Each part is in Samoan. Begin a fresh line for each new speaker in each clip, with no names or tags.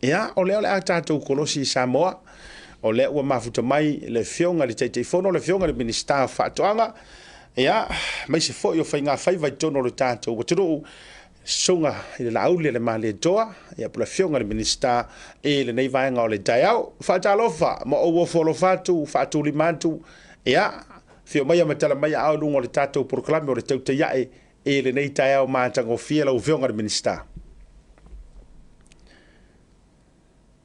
Ia, o lea o le a tatou kolosi i Samoa, o lea ua mafuta mai le Afioga i le Taitaifono, le Afioga i le Minisita o Faatoaga, ia, aemaise foi o faigafaiva i totonu o le tatou atunuu, Susuga i le Laaulialemalietoa, ia po o le Afioga i le Minisita i lenei vaega o le taeao. Faatalofa ma ou ofo alofa atu, faatulima atu, ia, afio maia ma tala mai aao i luga o le tatou polokalame o le Tautai Ae i lenei taeao matagofie lau Afioga i le Minisita.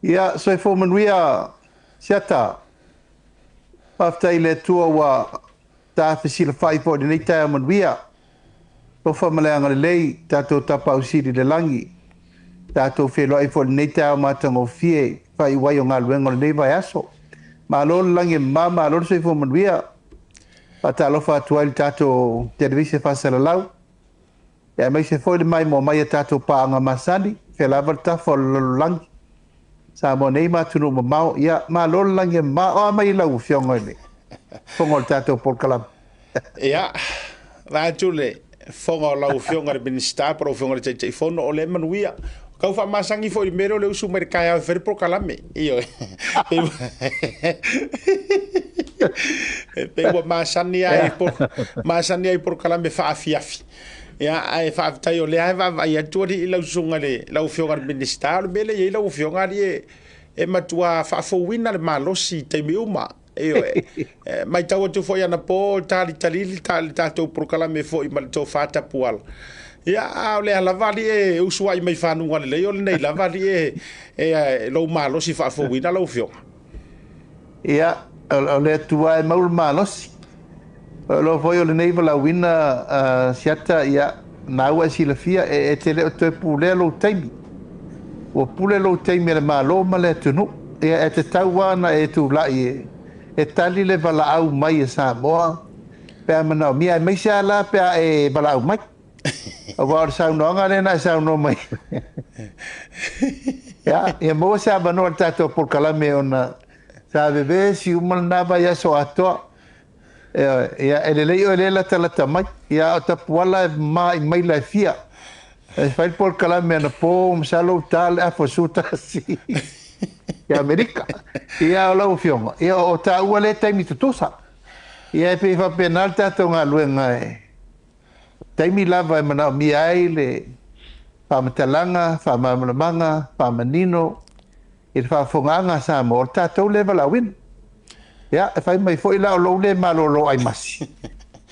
Ia, soifua manuia Siata. Faafetai i le Atua ua ta fesilafai foi i lenei taeao manuia. Alofa ma le agalelei tatou Tapaau Sili i le lagi. Tatou feiloai foi i lenei taeao matagofie i faaiu ai o galuega o lenei vaiaso. Malo le lagi e mama, malo le soifua manuia. Faatalofa atu ai i le tatou televise faasalalau, aemaise foi le maimoa mai a tatou paaga masani, fea lava le tafa o le lalolagi, Samoa nei ma atunuu mamao. Ia, malo le lagi e mama. O a mai lau Afioga i le fofoga o le tatou polokalame?
Ia, vaeatu le fofoga o lau Afioga i le Minisita po o lau Afioga i le Taitaifono, o lea e manuia. Tau faamasani foi i le mea lea o le usu mai le taeao e fai le polokalame. Ioe. E pei ua masani ai masani ai polokalame faafiafi. Ia, ae faafetai o lea e vaavaai atu alii lau susuga i le lau Afioga i le Minisita, o le mea lea e i ai lau Afioga alii e matua faafouina le malosi i taimi uma. Ioe. E matau atu foi anapo talitalili le tatou polokalame foi ma le tofa tapuala. Ia, a o lea lava alii e usuai mai fanuga lelei, o lenei lava alii e, e lou malosi faafouina lau Afioga.
Ia, o le Atua e mau le malosi. O lo foi o lenei valaauina Siata, ia, na ua e silafia, e te le o toe pulea lou taimi. Ua pule lou taimi e le Malo ma le atunuu. Ia, e tatau lava ona e tulai e tali le valaau mai e Samoa pe a manaomia, aemaise lava la pe a e valaau mai. Aua o le saunoaga lea na e saunoa mai. Ia, ia maua se avanoa i le tatou polokalame ona sa vevesi uma lena vaiaso atoa. Ia, e lelei oe lea e latalata mai. Ia, a o Tapuala e ma'i maila e fia. E fai le polokalame anapo, masalo ua ta le afa 11 i Amerika. Ia, o lau Afioga, ia, o taua lea taimi tutusa. Ia, e pei e faapena le tatou galuega e taimi lava e manaomia ai le faamatalaga, faamalamalamaga, faamanino i le faafofogaaga a Samoa, o le tatou lea valaauina. Ia, e fai mai foi la o lou le malolo aimasi.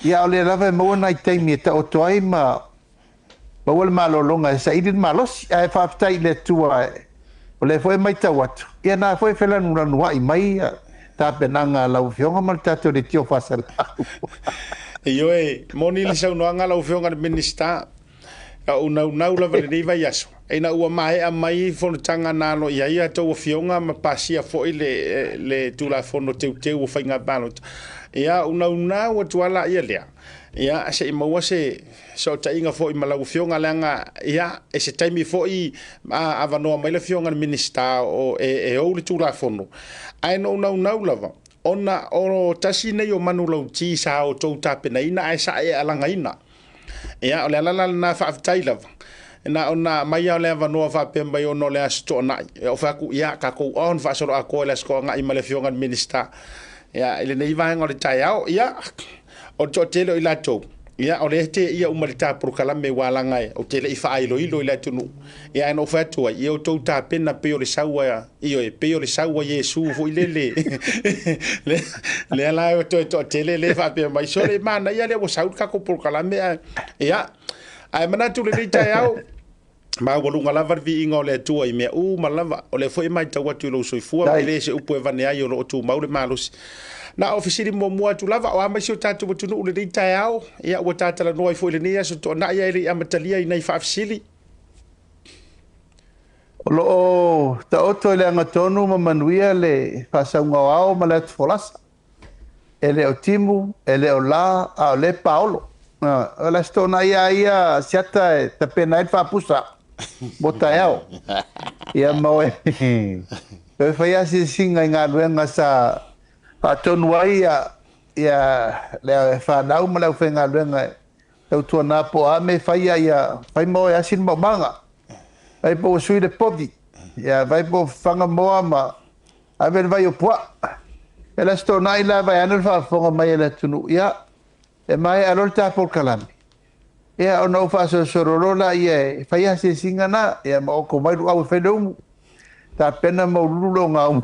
Ia, o lea lava e maua nai taimi e taoto ai ma maua le malologa e saili le malosi. Ae faafetai i le Atua, o lea foi e matau atu, ia na foi e felanulanuai mai tapenaga a lau Afioga ma le tatou leitio faasalau.
Ioe, moni le saunoaga lau Afioga i le Minisita. A ou naunau lava i lenei vaiaso, ina ua maea mai fonotaga na alo i ai a outou afioga ma pasia foi le Tulafono Teuteu o Faiga Palota, ia ou naunau atu lava laia lea, ia se i maua se fesootaiga foi ma lau Afioga, leaga ia e se taimi foi avanoa mai le Afioga i le Minisita o e ou le Tulafono. Ae na ou naunau lava, ona o tasi nei o manulauti sa outou tapenaina ae sa e alagaina. Ia, o le ala la lena, faafetai lava. Na ona aumai lava o le avanoa faapea mai ona o le Aso Toonai. Ia, ou fai atu, ia, tatou on faasoloatoa i le Aso Toonai ma le Afioga i le Minisita. Ia, i lenei vaega o le taeao, ia, o le toatele o i latou, ia, o lea e teia uma i le ta polokalame ua laga ou te le i faailoilo i le atunuu. Ia, ae na ou fai atu ai, ia outou tapena pei o le sau a, ioe, pei o le sau a Iesu foi lele. Lea la e toe toatele lea faapea mai, sole, manaia lea ua sau le tatou polokalame, ae, ia, ae manatu lenei taeao, maualuga lava le viiga o le Atua i mea uma lava. O lea foi e matau atu i lou soifua, e le se upu e vane ai o lo o tumau le malosi. Na o fesili muamua atu lava, o a mai si o tatou atunuu lenei taeao, ia ua ta talanoa ai foi i lenei aso Toonai ae le i amatalia i nai faafesili.
O lo o taoto i le agatonu ma manuia le faasauga o ao ma le atufolasa. E le o timu, e le o la, a o lea e paolo. O le Aso Toonai lava ia Siata e tapena ai le faapusa mo taeao. Ia ma oe toe fai asiasiga i galuega sa faatonu ai ia le fanau ma le aufaigaluega e tautuana po o a mea e faia ia fai ma oe asi le maumaga. Ai po ua sui le povi. Ia vai po o fafaga moa ma ave le vai o puaa. Ia le Aso Toonai la vaeane le faafofoga mai a le atunuu, ia e maea loa le ta polokalame, ia ona ou faasolosolo loa laia e fai asiasiga na, ia ma oko mai luau e fai le umu. Tapena ma ululu le ogaumu.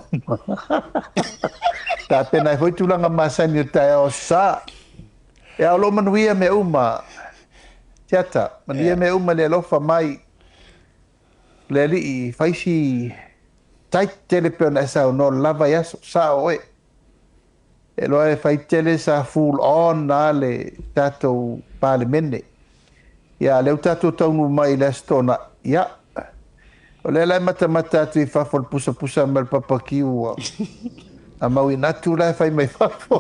Tapena ai foi tulaga masani o le taeao Aso Sa. Ia o lo o manuia mea uma. Tiata, manuia mea uma i le alofa mai le Alii, fai si tight tele pei ona e saunoa lava i aso, sao oe. E loa e fai tele sa full on a le tatou Palemene. Ia, a lea ua tatou taunuu mai i le Aso Toonai, ia, o lea la e matamata atu i fafo i le pusapusa mai o le papakiu ua mauina atu la e fai mai fafo.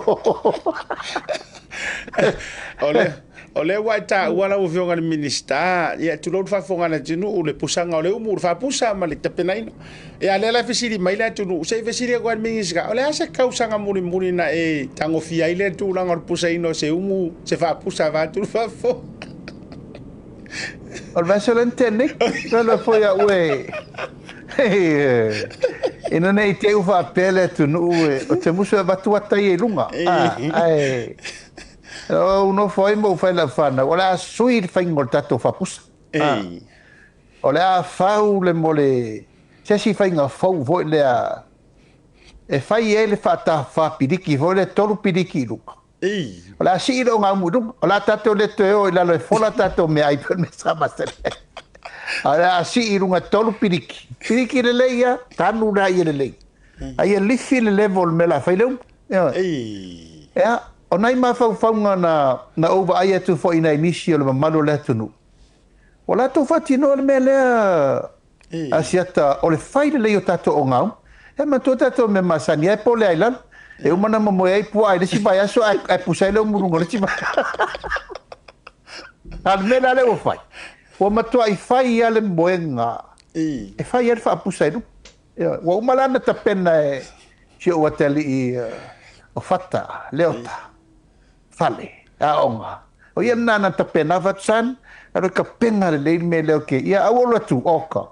O le, o lea ua e taua lau Afioga i le Minisita, ia tulou le faafofoga a le atunuu, le pusaga o le umu, le faapusa ma le tapenaina. Ia a lea la e fesili mai le atunuu, se i fesili atu lava i le Minisita, o le a se tausaga mulimuli na e tagofia ai lea tulaga o le pusaina o se umu, se faapusa vaeatu le faafofoga?
O le vaiaso lea na tea nei, lalo foi au e ina ne i te i ua faapea le atunuu ou te musu e avatu ata ia i luga, ae ou nofo ai ma ou fai i lau fanau, o le a sui le faiga o le tatou faapusa. O le a fau le mo le se isi faiga fou foi lea e fai ai le faatafafa piliki foi lea, 3 piliki i luga. O le a sii le ogaumu i luga, o le a tatou le toe o i lalo e fola tatou meaai pei o le mea sa masani ai. A o le a sii i luga 3 piliki, piliki lelei lava, tanu laia lelei. A ia lifi le level o le mea o le a fai le umu. Ia, o nai mafaufauga na ou vaai atu foi i nai nisi o le mamalu o le atunuu, Ua latou faatinoa le mea lea Asiata o le fai lelei o tatou ogaumu. E manatua tatou mea masani ai pole ai lalo. E uma ona momoe ai puaa i le isi vaiaso ae pusa ai le umu i luga o le isi vaiaso. A o le mea la lea ua fai, ua matuai fai lava le moega e fai ai le faapusa i luga. Ioe, ua uma la ona tapena e si ou atalii o Fata, Leota. Fale, aoga. O ia lena na tapena atu son, alu e tapena lelei le mea lea o ke, ia aua alu atu, oka.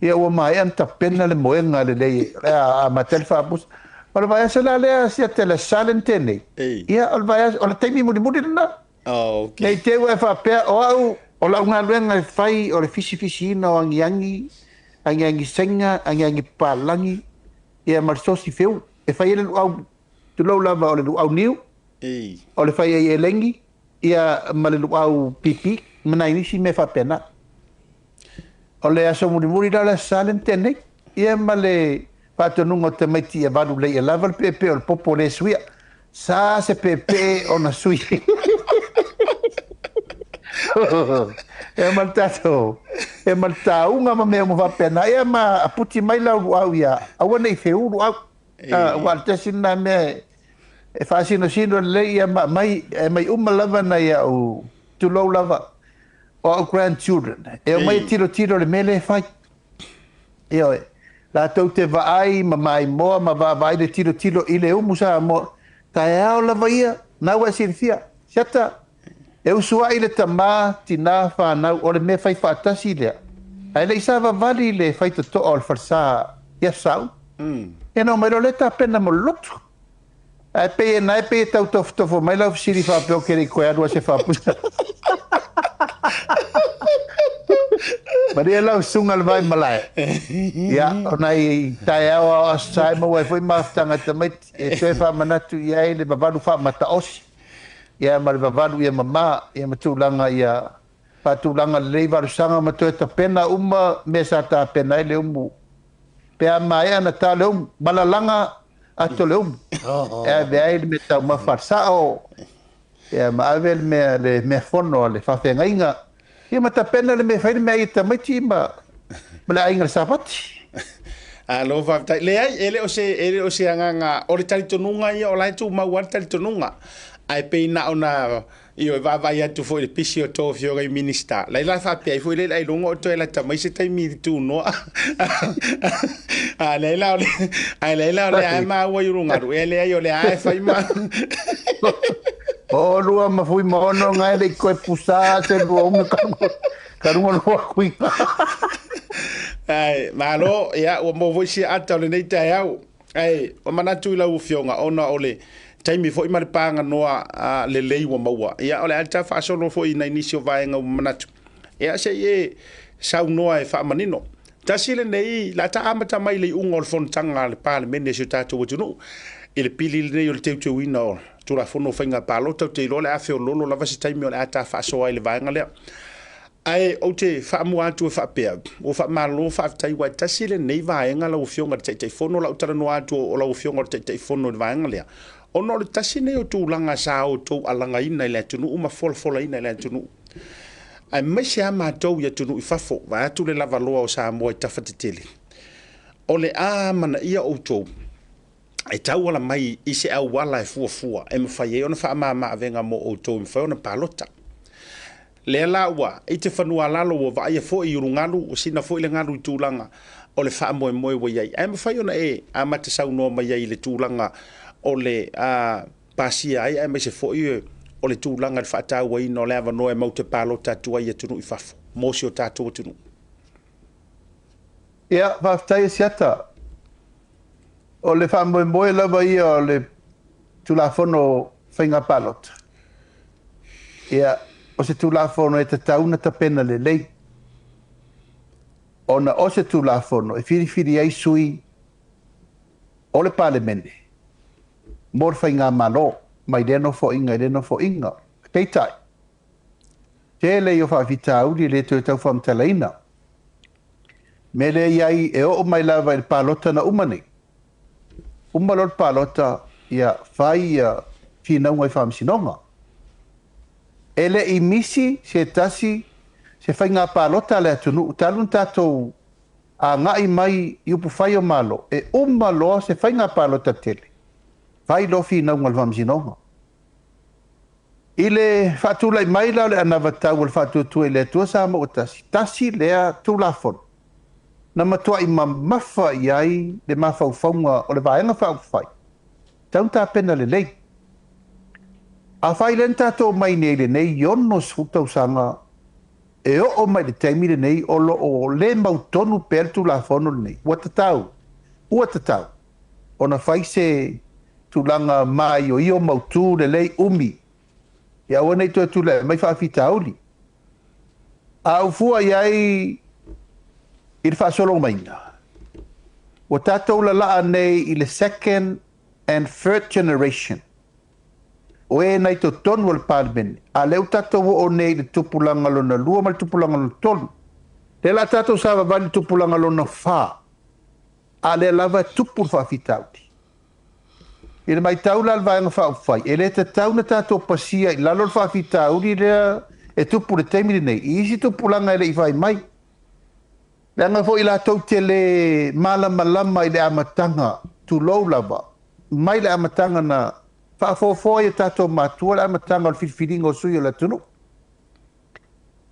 Ia ua maea ona tapena le moega lelei e a amata ai le faapusa. O le vaiaso la lea sia te le silent tenei. Ia o le vaiaso, o le taimi mulimuli lena. Ne i te i ua e faapea, o au, o lau galuega e fai o le fisifisiina o agiagi, agiagi Saina, agiagi papalagi, ia ma le sosi feu. E fai ai le luau Tulou lava o le luau niu, o le fai ai elegi, ia ma le luau pipi, ma nai nisi mea faapena. O le aso mulimuli la o le Aso Sa lea na tea nei, ia ma le faatonuga o tamaiti ia valu lei e lava le peepee o le popo lea e suia. Sa se peepee ona sui. Ia ma le tatou, ia ma le tauga ma mea uma faapena, ia ma aputi mai lau luau ia aua ne i feū luau. Aua o le tasi lena mea e faasinosino lelei ia ma aumai, e aumai uma lava nai au, tulou lava, o au grandchildren, e omai e tilotilo i le mea lea e fai. Ioe, latou te vaai ma maimoa ma vaavaai le tilotilo i le umu Samoa, taeao lava ia, na ua e silafia, Siata, e usuai le tama, tina, fanau, o le mea fai faatasi lea, ae le i savavali le faitotoa o le falesa i Aso Saui. Ia na omai loa lea tapena mo le lotu. Ae pei e na e pei e tau tofotofo mai lau fesili faapea ou ke le i koe alu a se faapusa. Malie lau susuga le vai malae. Ia, o nai taeao a o Aso Sa e maua ai foi mafutaga tamaiti e toe faamanatu i ai le vavalu faamataosi. Ia ma le vavalu ia mama, ia ma tulaga ia faatulaga lelei valusaga ma toe tapena uma mea sa tapena ai le umu Pe a maea na ta le umu, ma lalaga atu le umu. E ave ai le mea taumafa a le sao, ia ma ave le mea, le meafono a le faafeagaiga, ia ma tapena le mea e fai le meaai a tamaiti ma, ma le aiga i le Sapati.
Alo, faafetai. Leai, e le o se, e le o se agaga, o le talitonuga ia, o la e tumau lava le talitonuga. Ae pei na ona Ioe, vaavaai atu foi i le pisi o tou afioga i Minisita, laila e faapea ai foi le ailoga o toe lata mai se taimi i le tunoa. A leai la o le, ae leai la o lea e maua i ulugalu, e leai o lea e fai ma.
O lua ma Fuimaono nga e le i koe pusa se lua ume ka runga, ka runga lua kuinga.
Ae, malo, ia, ua maua foi sia ata o lenei taeao. Ae, ua manatu i lau Afioga, ona o le taimi foi ma le paganoa lelei ua maua, ia, o le a ta faasolo foi i nai nisi o vaega ua manatu, ia, se i e saunoa e faamanino. Tasi lenei, la ta amata mai i le iuga o le fonotaga a le Palemene a si o tatou atunuu, i le pili lenei o le teuteuina o Tulafono o Faiga Palota. Ou te iloa o le a feoloolo lava se taimi o le a ta faasoa ai i le vaega lea. Ae ou te faamua atu e faapea, ua faamalo faafetai, aua e tasi lenei vaega lau Afioga i le Taitaifono, la ou talanoa atu o lau Afioga o le Taitaifono i le vaega lea, ona o le tasi lenei o tulaga sa outou alagaina i le atunuu ma folafolaina i le atunuu, aemaise lava matou i atunuu i fafo, vaeatu le lavaloa o Samoa i tafa tetele, o le a amanaia outou e tauala mai i se auala e fuafua e mafai ai ona faamama avega mo outou e mafai ona palota. Lea la ua i te fanua lalo ua vaaia foi i ulugalu, ua sina foi le galu i tulaga o le faamoemoe ua i ai. Ae mafai ona e amata saunoa mai ai i le tulaga o le pasia ai, aemaise foi o le tulaga i le faatauaina o le avanoa e matou te palota atu ai i atunuu i fafo mo si o tatou atunuu.
Ia, faafetai e Asiata. O le faamoemoe lava ia o le Tulafono Faiga Palota, ia, o se Tulafono e tatau ona tapena lelei, ona o se Tulafono e filifili ai sui o le Palemene mo le faigamalo mai lea nofoaiga i lea nofoaiga. Peitai, tele ia o faafitauli e le toe tau faamatalaina. Mea lea i ai e oo mai lava i le palota na uma nei. Uma loa le palota, ia fai ia finauga i faamasinoga. E le i misi se tasi se faiga palota a le atunuu talu ona tatou agai mai i upufai o Malo, e uma loa se faiga palota tele, fai loa finauga i le faamasinoga. I le faatulai mai la o le anavatau o le Faatuatua i le Atua Samoa ua tasi, tasi lea Tulafono na matuai mamafa i ai le mafaufauga o le Vaega Faaupufai, tatau ona tapena lelei. Afai lea na tatou omai nei i lenei 60 tausaga e oo mai i le taimi lenei o lo o le mautonu pea le Tulafono lenei, ua tatau, ua tatau ona fai se tulaga maioio mautu lelei umi, ia aua ne i toe tulai mai faafitauli. A ou fua i ai i le faasologa maiga, ua tatou lalaa nei i le second and third generation o e nai totonu o le Palemene, a lea ua tatou oo nei i le tupulaga lona lua ma le tupulaga lona tolu. Lea la tatou savavali i le tupulaga lona fa, a lea lava e tupu le faafitauli. I le matau la a le Vaega Faaupufai, e le tatau ona tatou pasia i lalo le faafitauli lea e tupu i le taimi lenei i isi tupulaga e le i fai mai. Leaga foi latou te le malamalama i le amataga, tulou lava, mai le amataga na faafofoa ai e tatou matua le amataga o le filifiliga o sui o le atunuu.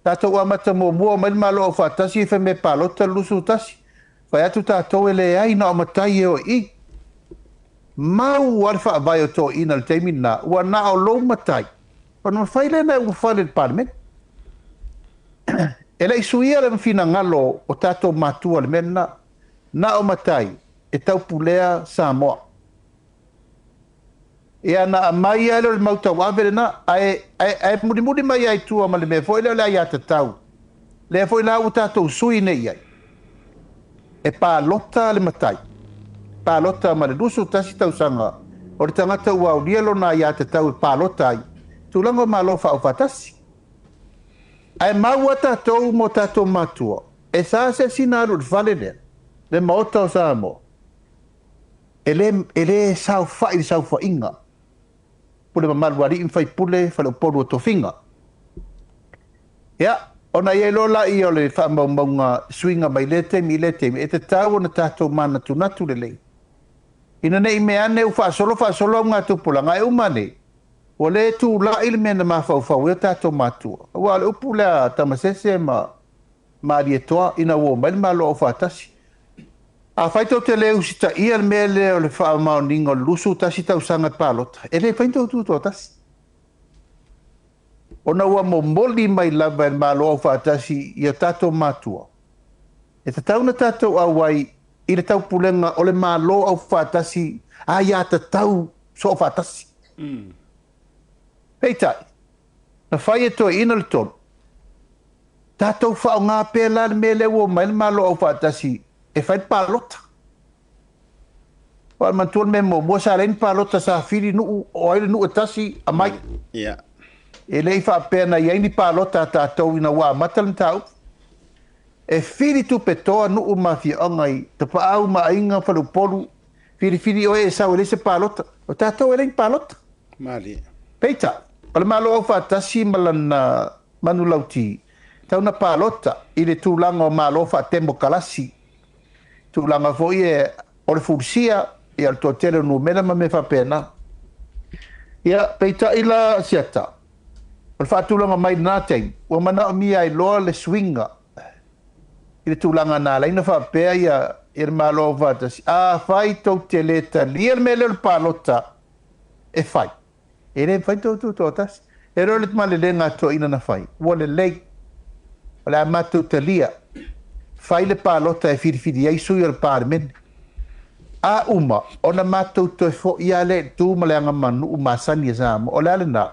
Tatou amata muamua omai le Malo Aufaatasi e fai mea palota le 21. Fai atu tatou e leai na o matai e o i i. Mau lava le faavae o toeaiina i le taimi lena, ua na o lou matai ona mafai lea ona e ulufale i le Palemene. E le i suia le finagalo o tatou matua i le mea lena. Na o matai e taupulea Samoa. Ia na aumai lava lea o le mau tauave lena, ae, ae, ae mulimuli mai lava i tua ma le mea foi lea o le aiatatau, lea foi la ua tatou sui nei i ai. E palota le matai, palota ma le 21 tausaga o le tagata ua aulia lona aiatatau e palota ai, tulaga o Malo faaufaatasi. Ae mau lava tatou ma o tatou matua, e sa se isi na alu i le fale lea, le Maota o Samoa, E le, e le saofai le saofaiga, pule mamalu a alii ma faipule, faleupolu o tofiga. Ia, ona i ai loa laia o le faamaumauga suiga mai lea taimi i lea taimi, e tatau ona tatou manatunatu lelei, ina ne i mea ane ua faasolo faasolo augatupulaga, ae uma ane, ua le tulai le mea na mafaufau ai o tatou matua. Aua o le upu lea a Tamasese ma Malietoa ina ua omai le Malo Aufaatasi. Afai tou te le usitaia le mea lea o le faamaoniga o le 21 tausaga e palota, e le mafai ona tou tutoatasi. Ona ua momoli mai lava e le Malo Aufaatasi i o tatou matua. E tatau ona tatou auai i le taupulega o le Malo Aufaatasi aiatatau soofaatasi. Peitai, na fai e toeaiina le tonu, tatou faaaoga pea la le mea lea ua omai le Malo Aufaatasi e fai le palota. Aua manatua le mea muamua sa leai ni palota sa fili nuu o ai le nuu e tasi aumai. E le i faapea na i ai ni palota a tatou ina ua amata le mataupu. E fili tupe toa nuu ma afioaga i Tapaau ma Aiga Faleupolu, filifili oe e sau e leai se palota. O tatou e leai ni palota.
Malie.
Peitai, o le Malo Aufaatasi ma lana manulauti, tau na palota i le tulaga o Malo faatemokalasi, tulaga foi e o le fulisia, ia o le toatele o numera ma mea faapena. Ia, peitai la Asiata, o le faatulaga mai lena taimi, ua manaomia ai loa le suiga i le tulaga na ala ai ona faapea ia, ia le Malo Aufaatasi, afai tou te le talia le mea lea o le palota e fai, E le mafai ona outou toatasi. E le o le malelega a toeaiina na fai. Ua lelei. O le a matou talia. Fai le palota e filifili ai sui o le Palemene. A uma, ona matou toe foi lava lea i le tu ma le agamanuu masani a Samoa. O le a lena?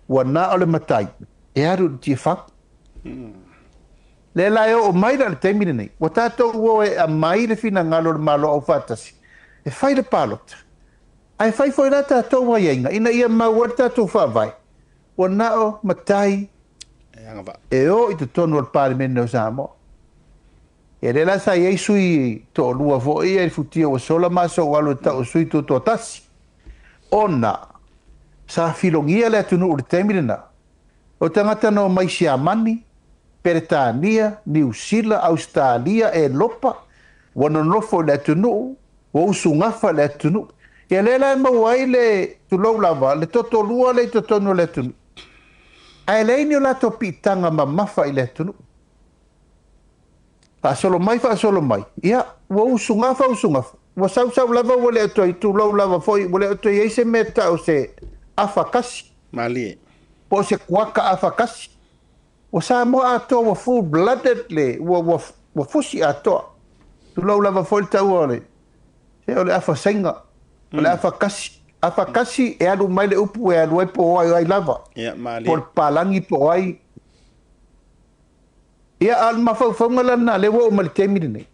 Ua na o le matai e alu i le tiafau. Lea la e oo mai la i le taimi lenei, ua tatou o e aumai le finagalo o le Malo Aufaatasi e fai le palota. Ae fai foi la tatou aiaiga ina ia mau ai le tatou Faavae, ua na o matai e o i totonu o le Palemene o Samoa. Ia lea la sa i ai sui toalua foi ia i le futia ua sola ma aso ua alu e tau o sui tutoatasi, ona sa filogia le atunuu i le taimi lena, o tagata na omai Siamani, Peretania, Niu Sila, Ausetalia, Elopa, ua nonofo i le atunuu, ua usugafa le atunuu. Ia lea la e maua ai le, tulou lava, le totolua lea i totonu o le atunuu, ae leai ni o latou piitaga mamafa i le atunuu. Faasolo mai, faasolo mai, ia, ua usugafa, usugafa, ua sausau lava ua le o toe, tulou lava foi, ua le o toe i ai se mea e tau o se afa kasi.
Malie.
Po o se kuaka afa kasi. Ua Samoa atoa ua full blooded le ua ua ua fusi atoa. Tulou lava foi le taua o le se o le afa sainga, o le afa kasi. Afa kasi e alu mai le upu e alu ai po o ai lava.
Ia, malie.
Po o le papalagi po o ai. Ia, a o le mafaufauga la lena, lea ua oo mai i le taimi lenei,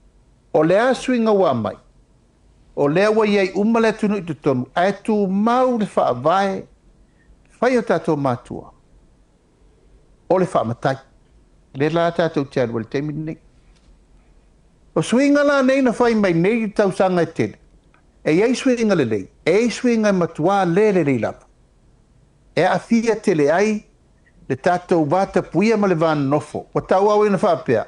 o le a suiga ua aumai? O lea ua i ai uma le atunuu i totonu, ae tumau le faavae fai o tatou matua. O le faamatai. Lea la tatou te alu ai i le taimi lenei. O suiga la nei na fai mai nei i tausaga e tele, e i ai suiga lelei, e i ai suiga e matuā le lelei lava. E aafia tele ai le tatou vatapuia ma le va nonofo. Ua tauau ina faapea,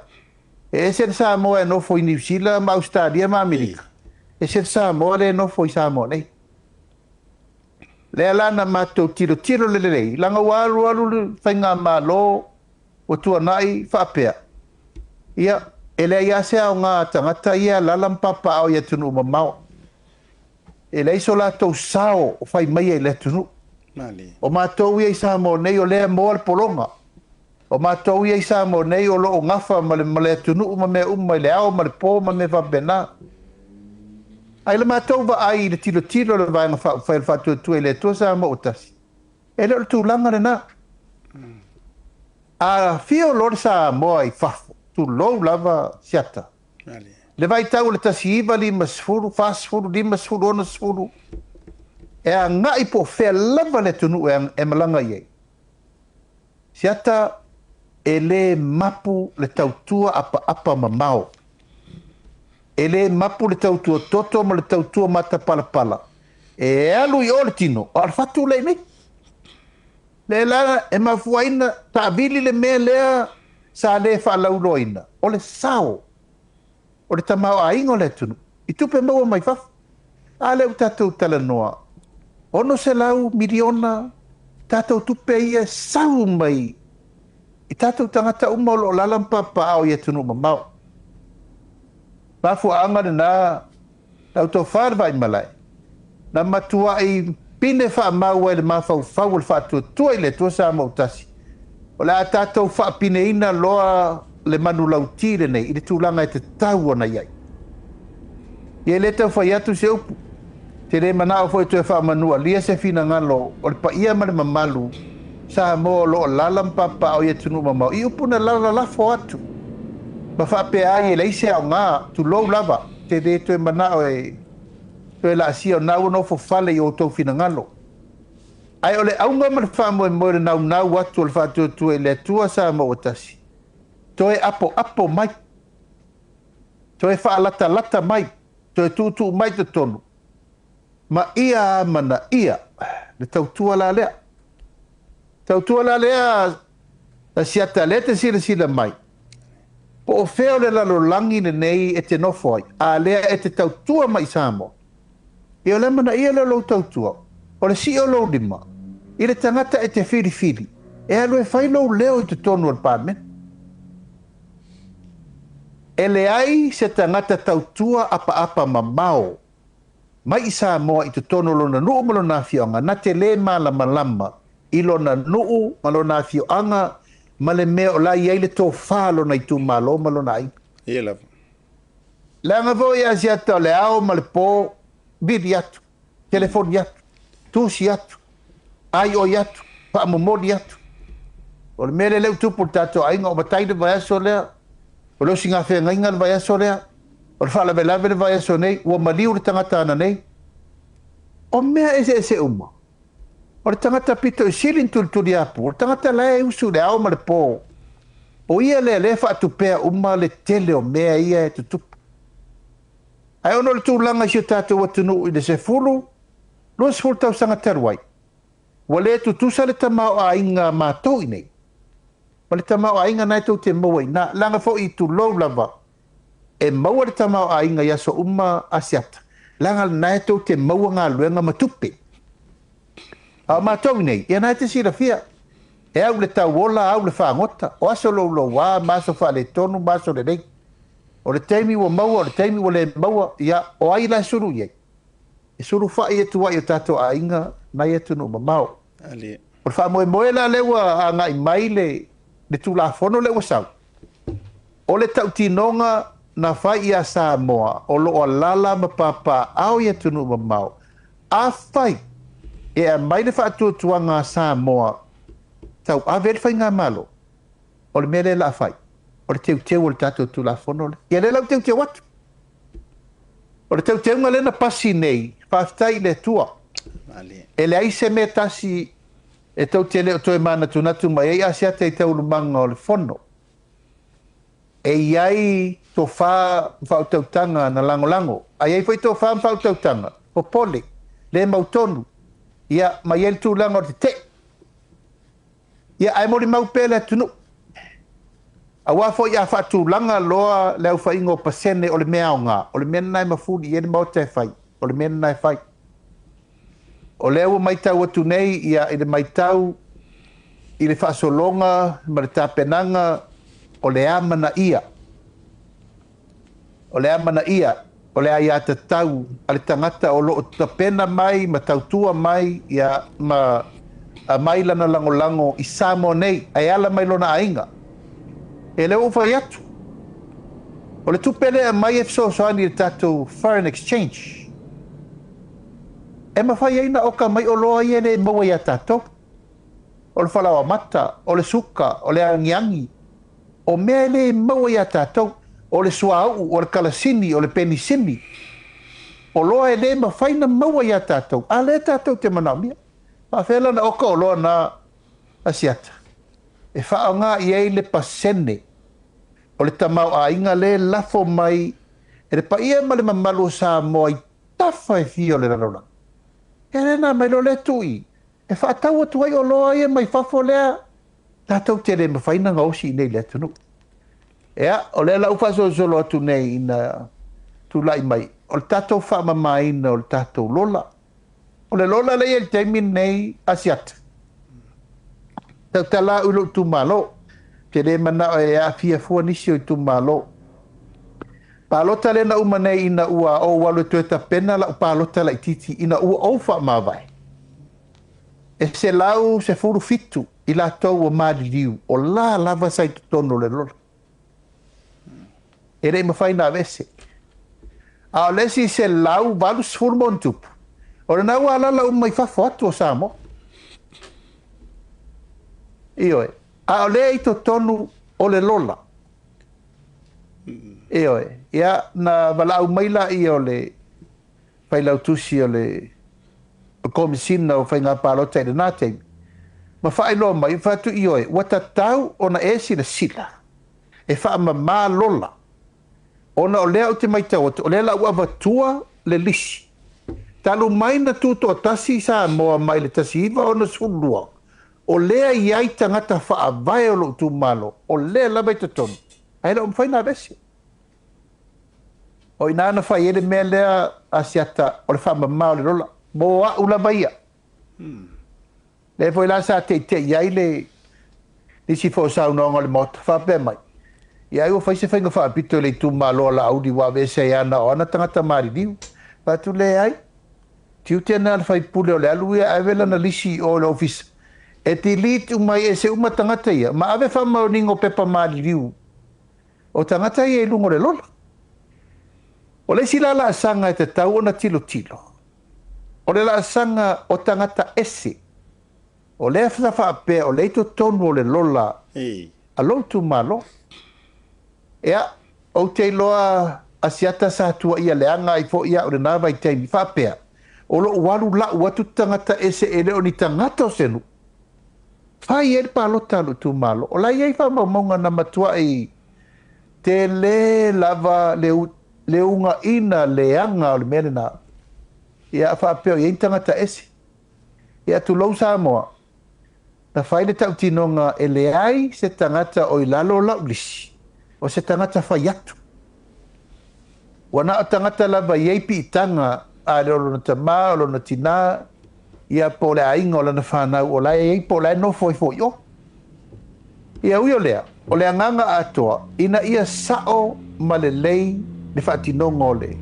e ese le Samoa e nofo i Niu Sila ma Ausetalia ma Amerika, ese le Samoa lea e nofo i Samoa nei. Lea la na matou tilotilo lelei, leaga ua alualu le faigamalo ua tuanai faapea, ia, e leai lava se aoga a tagata ia e alaala ma papaaao i atunuu mamao. E leai so latou sao o fai maia i le atunuu. O matou ia i Samoa nei o lea e moa le pologa. O matou ia i Samoa nei o lo o gafa ma le, ma le atunuu ma mea uma i le ao ma le po ma mea faapena. Ae i le matou vaai i le tilotilo a le Vaega Faaupufai o le Faatuatua i le Atua Samoa ua Tasi, e le o le tulaga lena. A afio loa le Samoa i fafo, tulou lava Siata, le vaitau o le 1950, 40, 50, 60, e agai po o fea lava le atunuu e malaga i ai. Siata, e le mapu le tautua apaapa mamao. E le mapu le tautua toto ma le tautua matapalapala. E alu i o le tino, a o le fatu lea i inei. Lea la e mafua ai na taavili le mea lea sa le faalauiloaina, o le sao o le tamaoaiga o le atunuu i tupe maua mai fafo. A lea ua tatou talanoa, 600 miliona tatou tupe ia e sau mai i tatou tagata uma o lo o alaala ma papaaao i atunuu mamao. Mafuaaga lena lau tofa le Vaimalae, na matuai pine faamau ai le mafaufau o le faatuatua i le Atua Samoa ua Tasi, o le a tatou faapineina loa le manulauti lenei i le tulaga e tatau ona i ai. Ia e le tau fai atu se upu, te le manao foi e toe faamanualia se finagalo o le paia ma le mamalu Samoa o lo o alaala ma papaaao i atunuu mamao i upu na lalalafo atu ma faapea ai e leai se aoga, tulou lava, te le toe manao e toe laasia o na ua nofo fale i o outou finagalo. Ae o le auga ma le faamoemoe o le naunau atu o le Faatuatua i le Atua Samoa ua Tasi, toe apoapo mai, toe faalatalata mai, toe tuutuu mai i totonu, ma ia amanaia le tautua la lea. Tautua la lea Asiata lea te silasila mai, po o fea o le lalolagi lenei e te nofo ai, a lea e te tautua mai i Samoa. Ia o le amanaia lea o lou tautua, o le sii o lou lima i le tagata e te filifili e alu e fai lou leo i totonu o le Palemene. E leai se tagata tautua apaapa mamao mai i Samoa i totonu o lona nuu ma lona afioaga na te le malamalama i lona nuu ma lona afioaga ma le mea o la e i ai le tofa a lona itumalo ma lona aiga.
Ia lava.
Leaga foi Asiata o le ao ma le po, vili atu, telefoni atu, tusi atu, aioi atu, faamomoli atu. O le mea lea lea ua tupu i le tatou aiga, o matai le vaiaso lea, o le osigafeagaiga le vaiaso lea, o le faalavelave le vaiaso nei, ua maliu le tagata ananei. O mea eseese uma. O le tagata pito i sili ona tulituliapu, o le tagata la e usu i le ao ma le po, o ia lea lea e faatupea uma le tele o mea ia e tutupu. Ae ona o le tulaga i si o tatou atunuu i le 10, 20 tausaga talu ai, ua le tutusa le tamaoaiga a matou i inei ma le tamaoaiga na e tou te maua i ina. Leaga foi tulou lava, e maua le tamaoaiga i aso uma Asiata, leaga lena e tou te maua galuega ma tupe. A o matou i nei, ia na e te silafia, e au le tauola, au le fagota, o aso louloua ma aso faaletonu ma aso lelei. O le taimi ua maua, o le taimi ua le maua, ia, o ai la e sulu i ai? E sulufai atu ai i o tatou aiga nai atunuu mamao. O le faamoemoe la lea ua agai mai le, le Tulafono lea ua sau, o le tautinoga na fai ia Samoa o lo o alaala ma papaaao i atunuu mamao, afai e aumai le faatuatuaga a Samoa tauave ai le faigamalo, o le mea lea o le a fai, o le teuteu o le tatou Tulafono lea. Ia lea la ua teuteu atu. O le teuteuga lea na pasi nei, faafetai i le Atua. E leai se mea tasi e tou te le o toe manatunatu mai ai Asiata i taualumaga o le Fono. E i ai tofa ma faautautaga na lagolago, a i ai foi tofa ma faautautaga popole, le mautonu, ia, ma i ai le tulaga o le tetee. Ia, ae molimau pea le atunuu. Aua foi a faatulaga loa le aofaiga o pasene o le mea aoga, o le mea lena e mafuli i ai le Maota e fai, o le mea lena e fai. O lea ua matau atu nei, ia, i le matau i le faasologa ma le tapenaga o le amanaia O le amanaia o le aiatatau a le tagata o lo o tapena mai ma tautua mai ia ma aumai lana lagolago i Samoa nei ae ala mai lona aiga. E lea ua ou fai atu, o le tupe lea e aumai e fesoasoani i le tatou foreign exchange e mafai ai ona oka mai oloa ia e le maua ia tatou. O le falaoamata, o le suka, o le agiagi, O mea e le maua ia tatou, o le suauu, o le kalasini, o le penisini, oloa e le mafai na maua ia tatou, a lea tatou te manaomia. Faafefea la ona oka oloa na Asiata? E faaaoga i ai le pasene o le tamaoaiga lea e lafo mai e le paia ma le mamalu o Samoa i tafa e fia o le lalolagi. Ia lea na aumai loa lea tuu i e faatau atu ai oloa ia mai fafo lea tatou te le mafai ona gaosi i inei i le atunuu. Ea, o lea la ua faasolosolo atu nei ina tulai mai, o le tatou faamamaina o le tatou lola. O le lola lea e i ai i le taimi lenei, Asiata. Tautala au i lou itumalo. Ou te le manao e aafia fua nisi o itumalo. Palota lea na uma nei ina ua ou alu e toe tapena lau palota laitiiti ina ua ou faamavae. E 117 i latou ua maliliu, o la lava sa i totonu o le lola. E le i mafai ona aveese. A o le isi 180+, o lena ua alaala uma i fafo atu o Samoa. Ioe. A o lea i totonu o le lola. Ioe. Ia, na valaau mai laia o le failautusi o le Komesina o Faiga Palota i lena taimi, ma faailoa mai, fai atu, ioe, ua tatau ona e silasila e faamama lola, ona o lea ou te matau atu, o lea la ua avatua le lisi. Talu mai na tutoatasi Samoa mai le 1962, o lea i ai tagata faavae o lou itumalo, o lea lava i totonu, ae le o mafai ona aveese. O i ina na fai ai le mea lea Asiata o le faamama o le lola, mo au lava ia. Lea foi la sa teitei ai le nisi foi o saunoaga o le Maota, faapea mai, ia ai ua fai se faiga faapito i le itumalo a Laauli ua aveese ai ana o ana tagata maliliu. Fai atu, leai, tiute na le faipule o le alu ia ave lana lisi i o i le ofisa, e delete uma ai ese uma tagata ia, ma ave faamaoniga o pepa maliliu o tagata ia i luga o le lola. O le isi la laasaga e tatau ona tilotilo, o le laasaga o tagata ese. O lea sa faapea o lea i totonu o le lola a lou itumalo. Ia, ou te iloa Asiata sa tuuaia leaga ai foi au i lena vaitaimi, faapea, o lou alu lau atu tagata ese e le o ni tagata o se nuu, fai ai le palota a lou itumalo. O la e i ai faamaumauga na matuai tele lava le, le ugaina leaga o le mea lena. Ia, faapea o i ai ni tagata ese. Ia, tulou Samoa, na fai le tautinoga e leai se tagata o i lalo o lau lisi, o se tagata fai atu. Ua na o tagata lava i ai piitaga a le o lona tama, o lona tinā, ia po o le aiga o lana fanau o la e i ai po o la e nofo ai foi i o. Ia ui o lea, o le agaga atoa ina ia sao ma lelei le faatinoga o le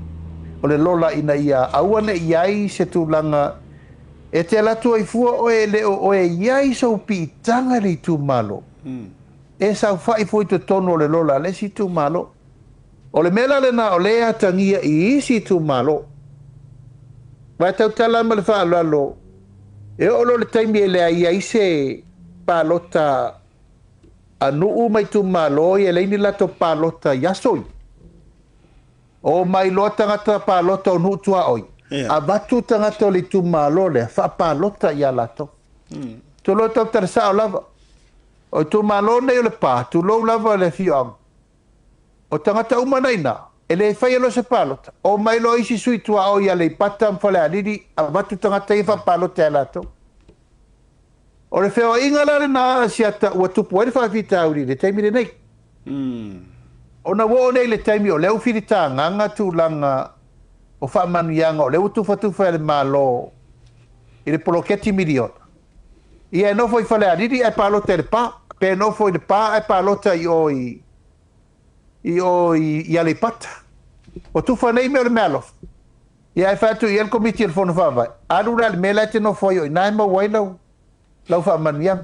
o le lola ina ia aua ne i ai se tulaga e te alu atu ai fua oe e le o oe i ai sou piitaga i le itumalo, e saofai fua i totonu o le lola a le isi itumalo. O le mea la lena o lea e atagia i isi itumalo. Aua e tautala ma le faaaloalo, e oo loa i le taimi e leai ai se palota a nuu ma itumalo ia e leai ni latou palota i aso ia. Omai loa tagata palota o nuu tuaoi, avatu tagata o le itumalo lea faapalota ia latou. Tulou tautala sao lava, o itumalo nei o Lepa, tulou lava le afioaga. O tagata uma na ina, e le faia loa se palota, omai loa isi sui tuaoi i Aleipata ma Falealili, avatu tagata ia faapalota ia latou. O le feoaiga la lena a Asiata ua tupu ai le faafitauli i le taimi lenei. Ona ua oo nei i le taimi o lea ua filitagaga tulaga o faamanuiaga o lea ua tufatufa e le Malo i le poloketi miliona. Ia e nofo i Falealili ae palota i Lepa, pe nofo i Lepa ae palota i o i i o i Aleipata. Ua tufa nei mea o le meaalofa. Ia ae fai atu i ai le Komiti o le Fono Faavae, alu la i le mea la e te nofo ai o i ina e maua ai lau lau faamanuiaga.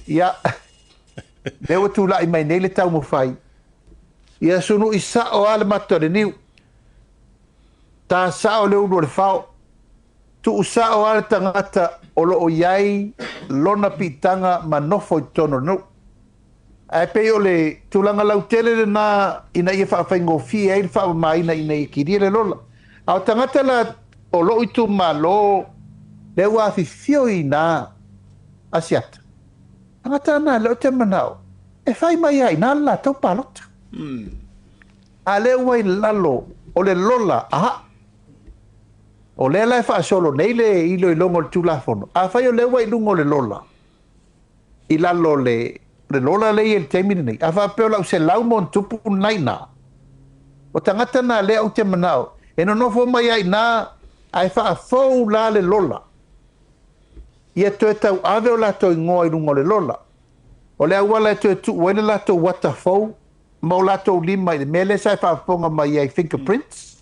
Ia, lea ua tulai mai nei le taumafai, ia sunui sao lava le mata o le niu, ta sao le ulu o le fao, tuu sao lava le tagata o lo o i ai lona piitaga ma nofo i totonu o le nuu. Ae pei o le tulaga lautele lena ina ia faafaigofie ai le faamamaina ina ia kilia le lola. A o tagata la o lou itumalo lea ua afifio i ina Asiata, tagata na lea ou te manao e fai mai lava i ina le latou palota. A lea ua i lalo o le lola a au. O lea la e faasolo nei le iloiloga o le Tulafono. Afai o lea ua i luga o le lola, i lalo o le lola lea e i ai i le taimi lenei, a faapea o lau 100+ lena i ina, o tagata na lea ou te manao e nonofo mai lava i ina ae faafou la le lola, ia toe tauave o latou igoa i luga o le lola. O le auala e toe tuu ai le latou ata fou ma o latou lima i le mea lea sa e faafofoga mai ai, fingerprints,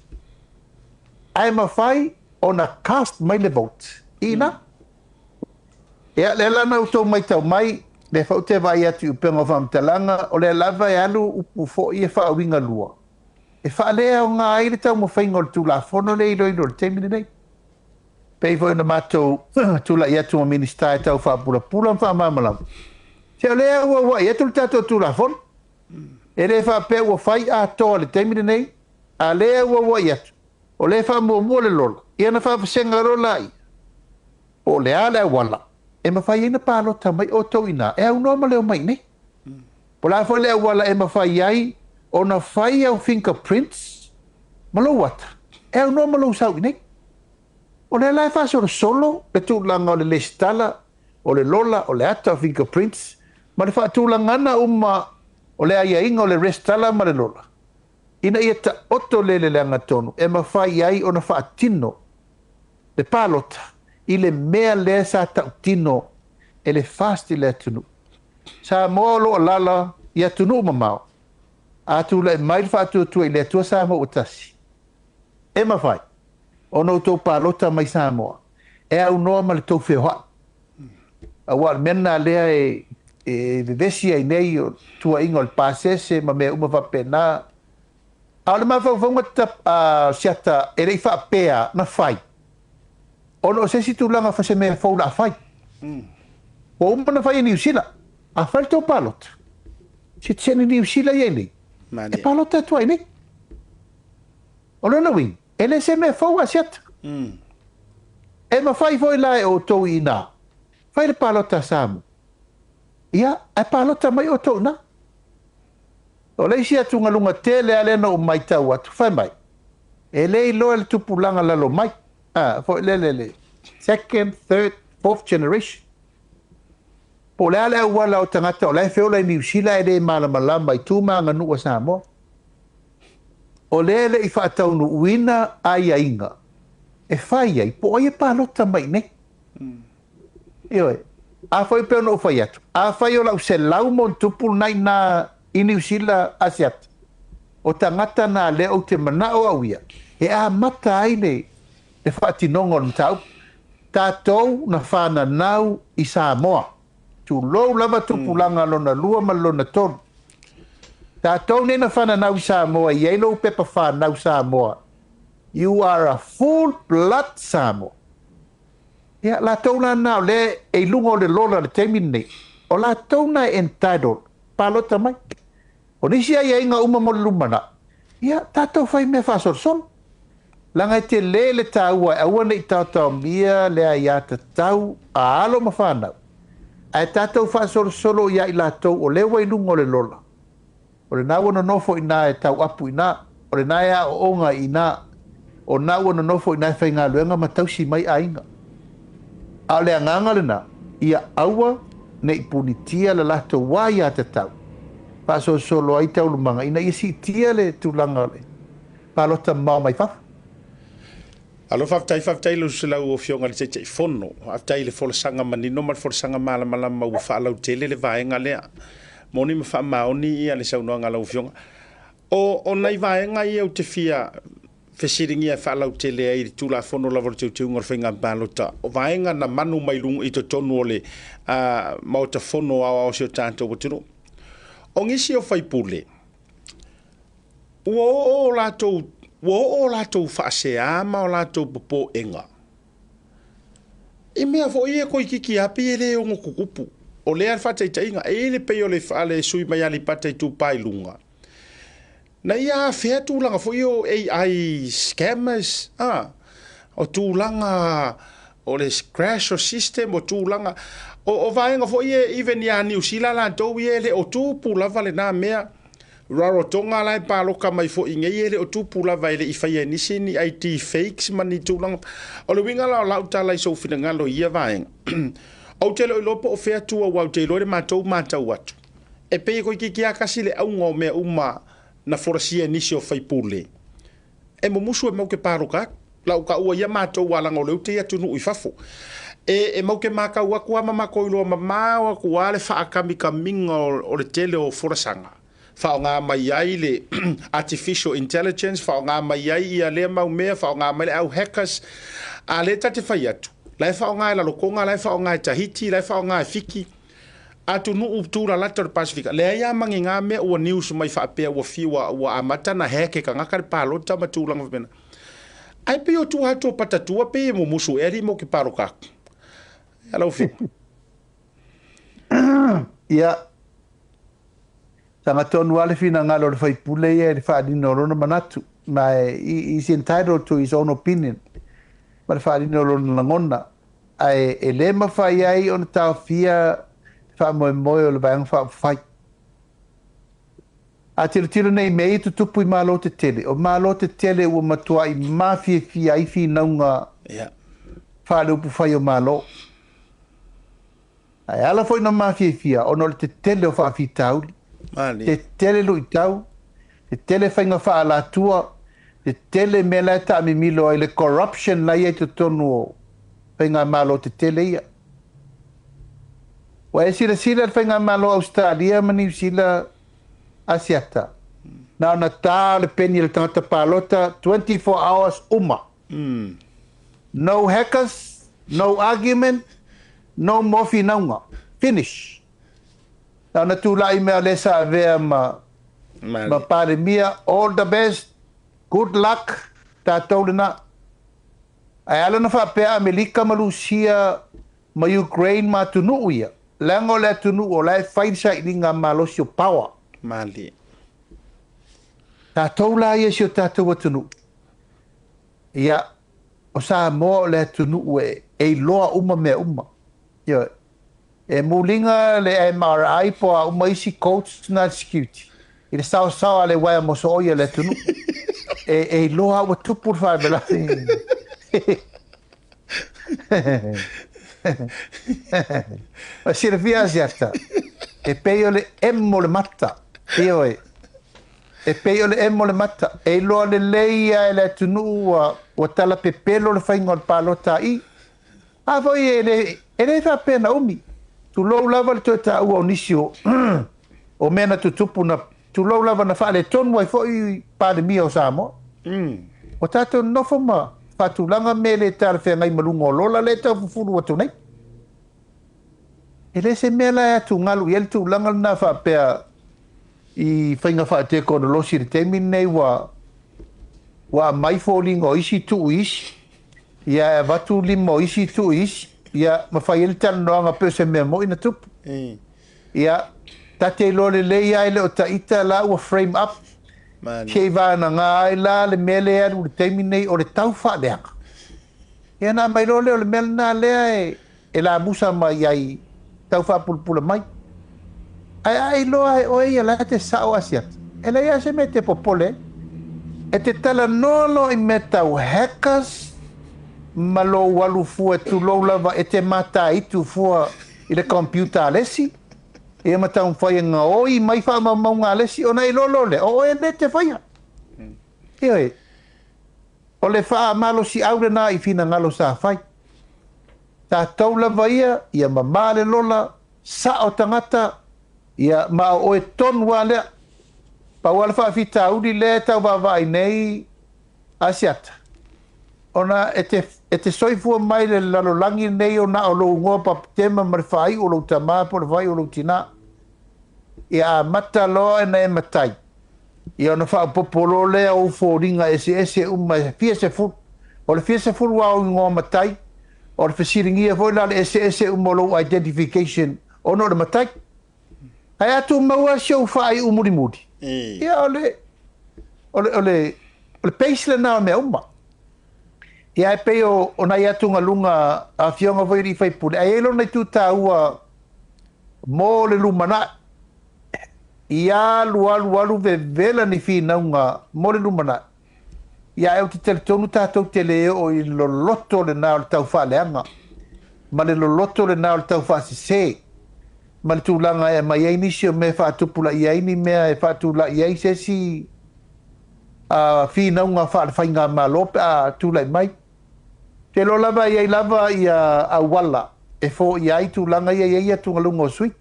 ae mafai ona cast mai le vote i ina. Ia, lea la na outou matau mai, Lea foi ou te vaai atu i upega o faamatalaga, o lea lava e alu upu foi ia faauigalua e faaleaoga ai le taumafaiga o le Tulafono lea e iloilo i le taimi lenei. Pei foi ona matou tulai atu ma Minisita e tau faapulapula ma faamalamalama, se o lea e auauai atu le tatou Tulafono. E le faapea ua fai atoa i le taimi lenei, a o lea e auauai atu, o lea e faamuamua le lola, ia ona faavasega loa laia, po o le a le auala e mafai ai ona palota mai outou i ina e aunoa ma le omai i inei. Po o le a foi le auala e mafai ai ona fai au fingerprints ma lou ata e aunoa ma lou sau i inei. O lea la e faasolosolo le tulaga o le lesitala, o le lola, o le ata, o fingerprints ma le faatulagana uma o le aiaiga o le resitala ma le lola ina ia taoto lele le agatonu e mafai ai ona faatino le palota i le mea lea sa tautino e le FAST i le atunuu. Samoa o lo o alaala i atunuu mamao, a tulai mai le faatuatua i le Atua Samoa ua tasi, e mafai ona outou palota mai Samoa e aunoa ma le tou feoai. Aua o le mea lena lea e vevesi ai nei o tuuaiga o le pasese ma mea uma faapena. A o le mafaufauga a Siata e le i faapea na fai ona o se isi tulaga se mea fou la fai. Ua uma ona fai e Niu Sila. A fai le tou palota, sitiseni Niu Sila ia i nei, e palota atu ai nei. O lona uiga, e le se mea fou a Siata. E mafai foi la e outou i ina, fai le palota a Samoa. Ia, ae palota mai outou i ina. O le isi atugaluga tele lava lea na ou matau atu, fai mai, e le iloa e le tupulaga lalo mai, a, foi lele le second, third, fourth generation. Po o le a le auala o tagata o la e feola i Niu Sila e le malamalama i tu ma aganuu a Samoa. O lea e le i faataunuuina aiaiga e fai ai po o ai e palota mai i inei. Ioe. A foi pei ona ou fai atu, afai o lau 100+ lena i ina i Niu Sila Asiata, o tagata na lea ou te manao au ia e amata ai le faatinoga o le mataupu. Tatou na fananau i Samoa. Tulou lava tupulaga lona lua ma le lona tolu. Tatou nei na fananau i Samoa, e i ai lou pepa fanau Samoa. You are a full blood Samoa. Ia, latou la na o lea e i luga o le lola i le taimi lenei, o latou na e entitled, palota mai. O nisi aiaiga uma mo le lumanai, ia, tatou fai mea faasolosolo. Leaga e tele le taua e aua ne i taotaomia le aiatatau a alo ma fanau, ae tatou faasolosolo ia i latou o lea ua i luga o le lola. O lena ua nonofo i ina e tauapu i ina, o lena e aooga i ina, o lena ua nonofo i ina e faigaluega ma tausi mai aiga. A o le agaga lena, ia aua ne i punitia le latou aiatatau, faasolosolo ai taualumaga ina ia siitia le tulaga o le palota mamao mai fafo.
Alo, faafetai, faafetai i lau Afioga i le Taitaifono. Faafetai i le folasaga manino ma le folasaga malamalama ua faalautele le vaega lea. Moni ma faamaoni ia le saunoaga a lau Afioga. O nai vaega ia ou te fia fesiligia e faalautele ai i le Tulafono lava o le Teuteuga o le Faiga Palota, o vaega na manu mai luga i totonu o le Maota Fono Aoao o si o tatou atunuu. O nisi o faipule, Ua oo latou, ua oo latou faasea ma o latou popoʻega i mea foi ia toeitiiti lava pei e le ono tutupu. O lea le faataitaiga, e i ai le pei o le, a le sui mai Aleipata Itupa i Luga, na ia afea tulaga foi ia o AI scammers, a, o tulaga o le crash o system, o tulaga, o vaega foi ia even ia Niu Sila latou ia e le o tupu lava lena mea. Rarotonga la e paloka mai foi nei e le o tupu lava e le i faia e nisi ni ID fakes ma ni tulaga. O le uiga la o lau tala i sou finagalo i ia vaega, ou te le o iloa po o fea tua aua ou te iloa i le matou matau atu, e pei e toeitiiti lava tasi le auga o mea uma na folasia e nisi o faipule. E mumusu e mau te paloka atu. Lau taua ia matou a leaga o lea ou te i atunuu i fafo. E mau te matau atu a ma matou iloa mamao atu a le faakamikamiga o le tele o folasaga, faaaoga mai ai le artificial intelligence, faaaoga mai ai ia lea mau mea, faaaoga mai le au hackers. A lea ta te fai atu, la e faaaoga e Lalotoga, la e faaaoga e Tahiti, la e faaaoga e Fiki. Atunuu tulalata o le Pasefika, leai lava magiga mea ua news mai faapea ua fiu ua amata ona hack e tagata le palota ma tulaga faapena. Ae pei o tua atu o patatua pei e mumusu ea alii mo ke paloka aku. Ia lau Afioga.
Ia, sagatonu lava le finagalo o le sui usufono ia i le faaaliga o lona manatu, ma he is entitled to his own opinion ma le faaaliga o lona lagona. Ae e le mafai ai ona taofia le faamoemoe o le Vaega Faaupufai. A tilotilo nei i mea ia e tutupu i Malo tetele, o Malo tetele ua matuai mafiafia ai finauga faaleupufai o Malo. Ae ala foi ona mafiafia ona o le tetele o faafitauli, tetele luitau, tetele faiga faaalatua, tetele mea la e taamimilo ai le corruption la e i ai i totonu o faigamalo tetele ia. Ua e silasila i le faigamalo o Ausetalia ma Niu Sila Asiata, na ona ta o le peni a le tagata palota 24 hours uma. No hackers, no argument, no more finauga. Finish. Na ona tulai mea o lea sa avea ma ma Palemia, all the best, good luck, tatou lena. Ae ala ona faapea Amelika ma Lusia ma Ukraine ma atunuu ia, leaga o le atunuu o la e fai le sailiga malosi o power.
Malie.
Tatou la ia i si o tatou atunuu, ia, o Samoa o le atunuu e iloa uma mea uma. Ioe. E muliga le MRI po o a uma isi codes na a le security i le saosaoa a le uaea mosooi a le atunuu. E iloa ua tupu le faalavelave. Ua silafia Asiata, e pei o le emo o le mata. Ioe. E pei o le emo o le mata. E iloa lelei lava e le atunuu ua talapepelo le faiga o le palota a i. A foi e le, e le faapea na umi. Tulou lava le toe taua o nisi o, o mea na tutupu na, tulou lava na faaletonu ai foi Palemia o Samoa. Ua tatou nonofo ma faatulaga mea le talafeagai ma luga o lola lea e tau fufulu atu nei. E le se mea la e atugalu i ai le tulaga lena faapea i faiga faatekonolosi i le taimi lenei ua, ua aumai foliga o isi tuu i isi. Ia e avatu lima o isi tuu i isi, ia ma fai ai le talanoaga pei o se mea moi na tupu. Ia, ta te iloa lelei lava e le o Taita la ua frame up, se i vagana ai la le mea lea e alu i le taimi lenei o le tau faaleaga. Ia ona aumai loa lea o le mea lena lea e lamusa mai ai tau faapulapula mai. Ae a iloa e oe ia la e te sao Asiata, e leai lava se mea e te popole ai. E te talanoa loa i mea tau hackers ma lou alu fua tulou lava e te mataitu fua i le computer a le isi, ia ma taumafai e gaoi mai faamaumauga a le isi ona e iloa loa lea o oe lea e te faia. Ioe, o le faamalosiau lena i finagalo sa fai. Tatou lava ia, ia mamā le lola, sao tagata, ia, ma o oe tonu lava lea. Pau lava le faafitauli lea e tau vaavaai nei Asiata, ona e te, e te soifua mai i le lalolagi lenei ona o lou igoa baptema ma le faaiu o lou tama po o le faaiu o lou tinā. Ia amata loa ona e matai, Ia ona faaopoopo loa lea o ou foliga eseese uma e fia sefulu. O le fia sefulu lava o igoa matai, o le fesiligia foi la o le eseese uma o lou identification ona o le matai. Ae a tumau lava si ou faaiu mulimuli, ia o le, o le, o le, o le base lena o mea uma. Ia ae pei o, o nai atugaluga a afioga foi i alii faipule, ae i ai lona itu taua mo le lumanai. Ia alu alu alu vevela ni finauga mo le lumanai. Ia ae ou te talitonu tatou te le oo i le loloto lena o le tau faaleaga ma le loloto lena o le tau faasese ma le tulaga e aumai ai nisi o mea e faatupulaia ai ni mea e faatulai ai se isi finauga faale-faigamalo pe a tulai mai. Te iloa lava e i ai lava ia auala e foia ai tulaga ia e i ai atugaluga o sui.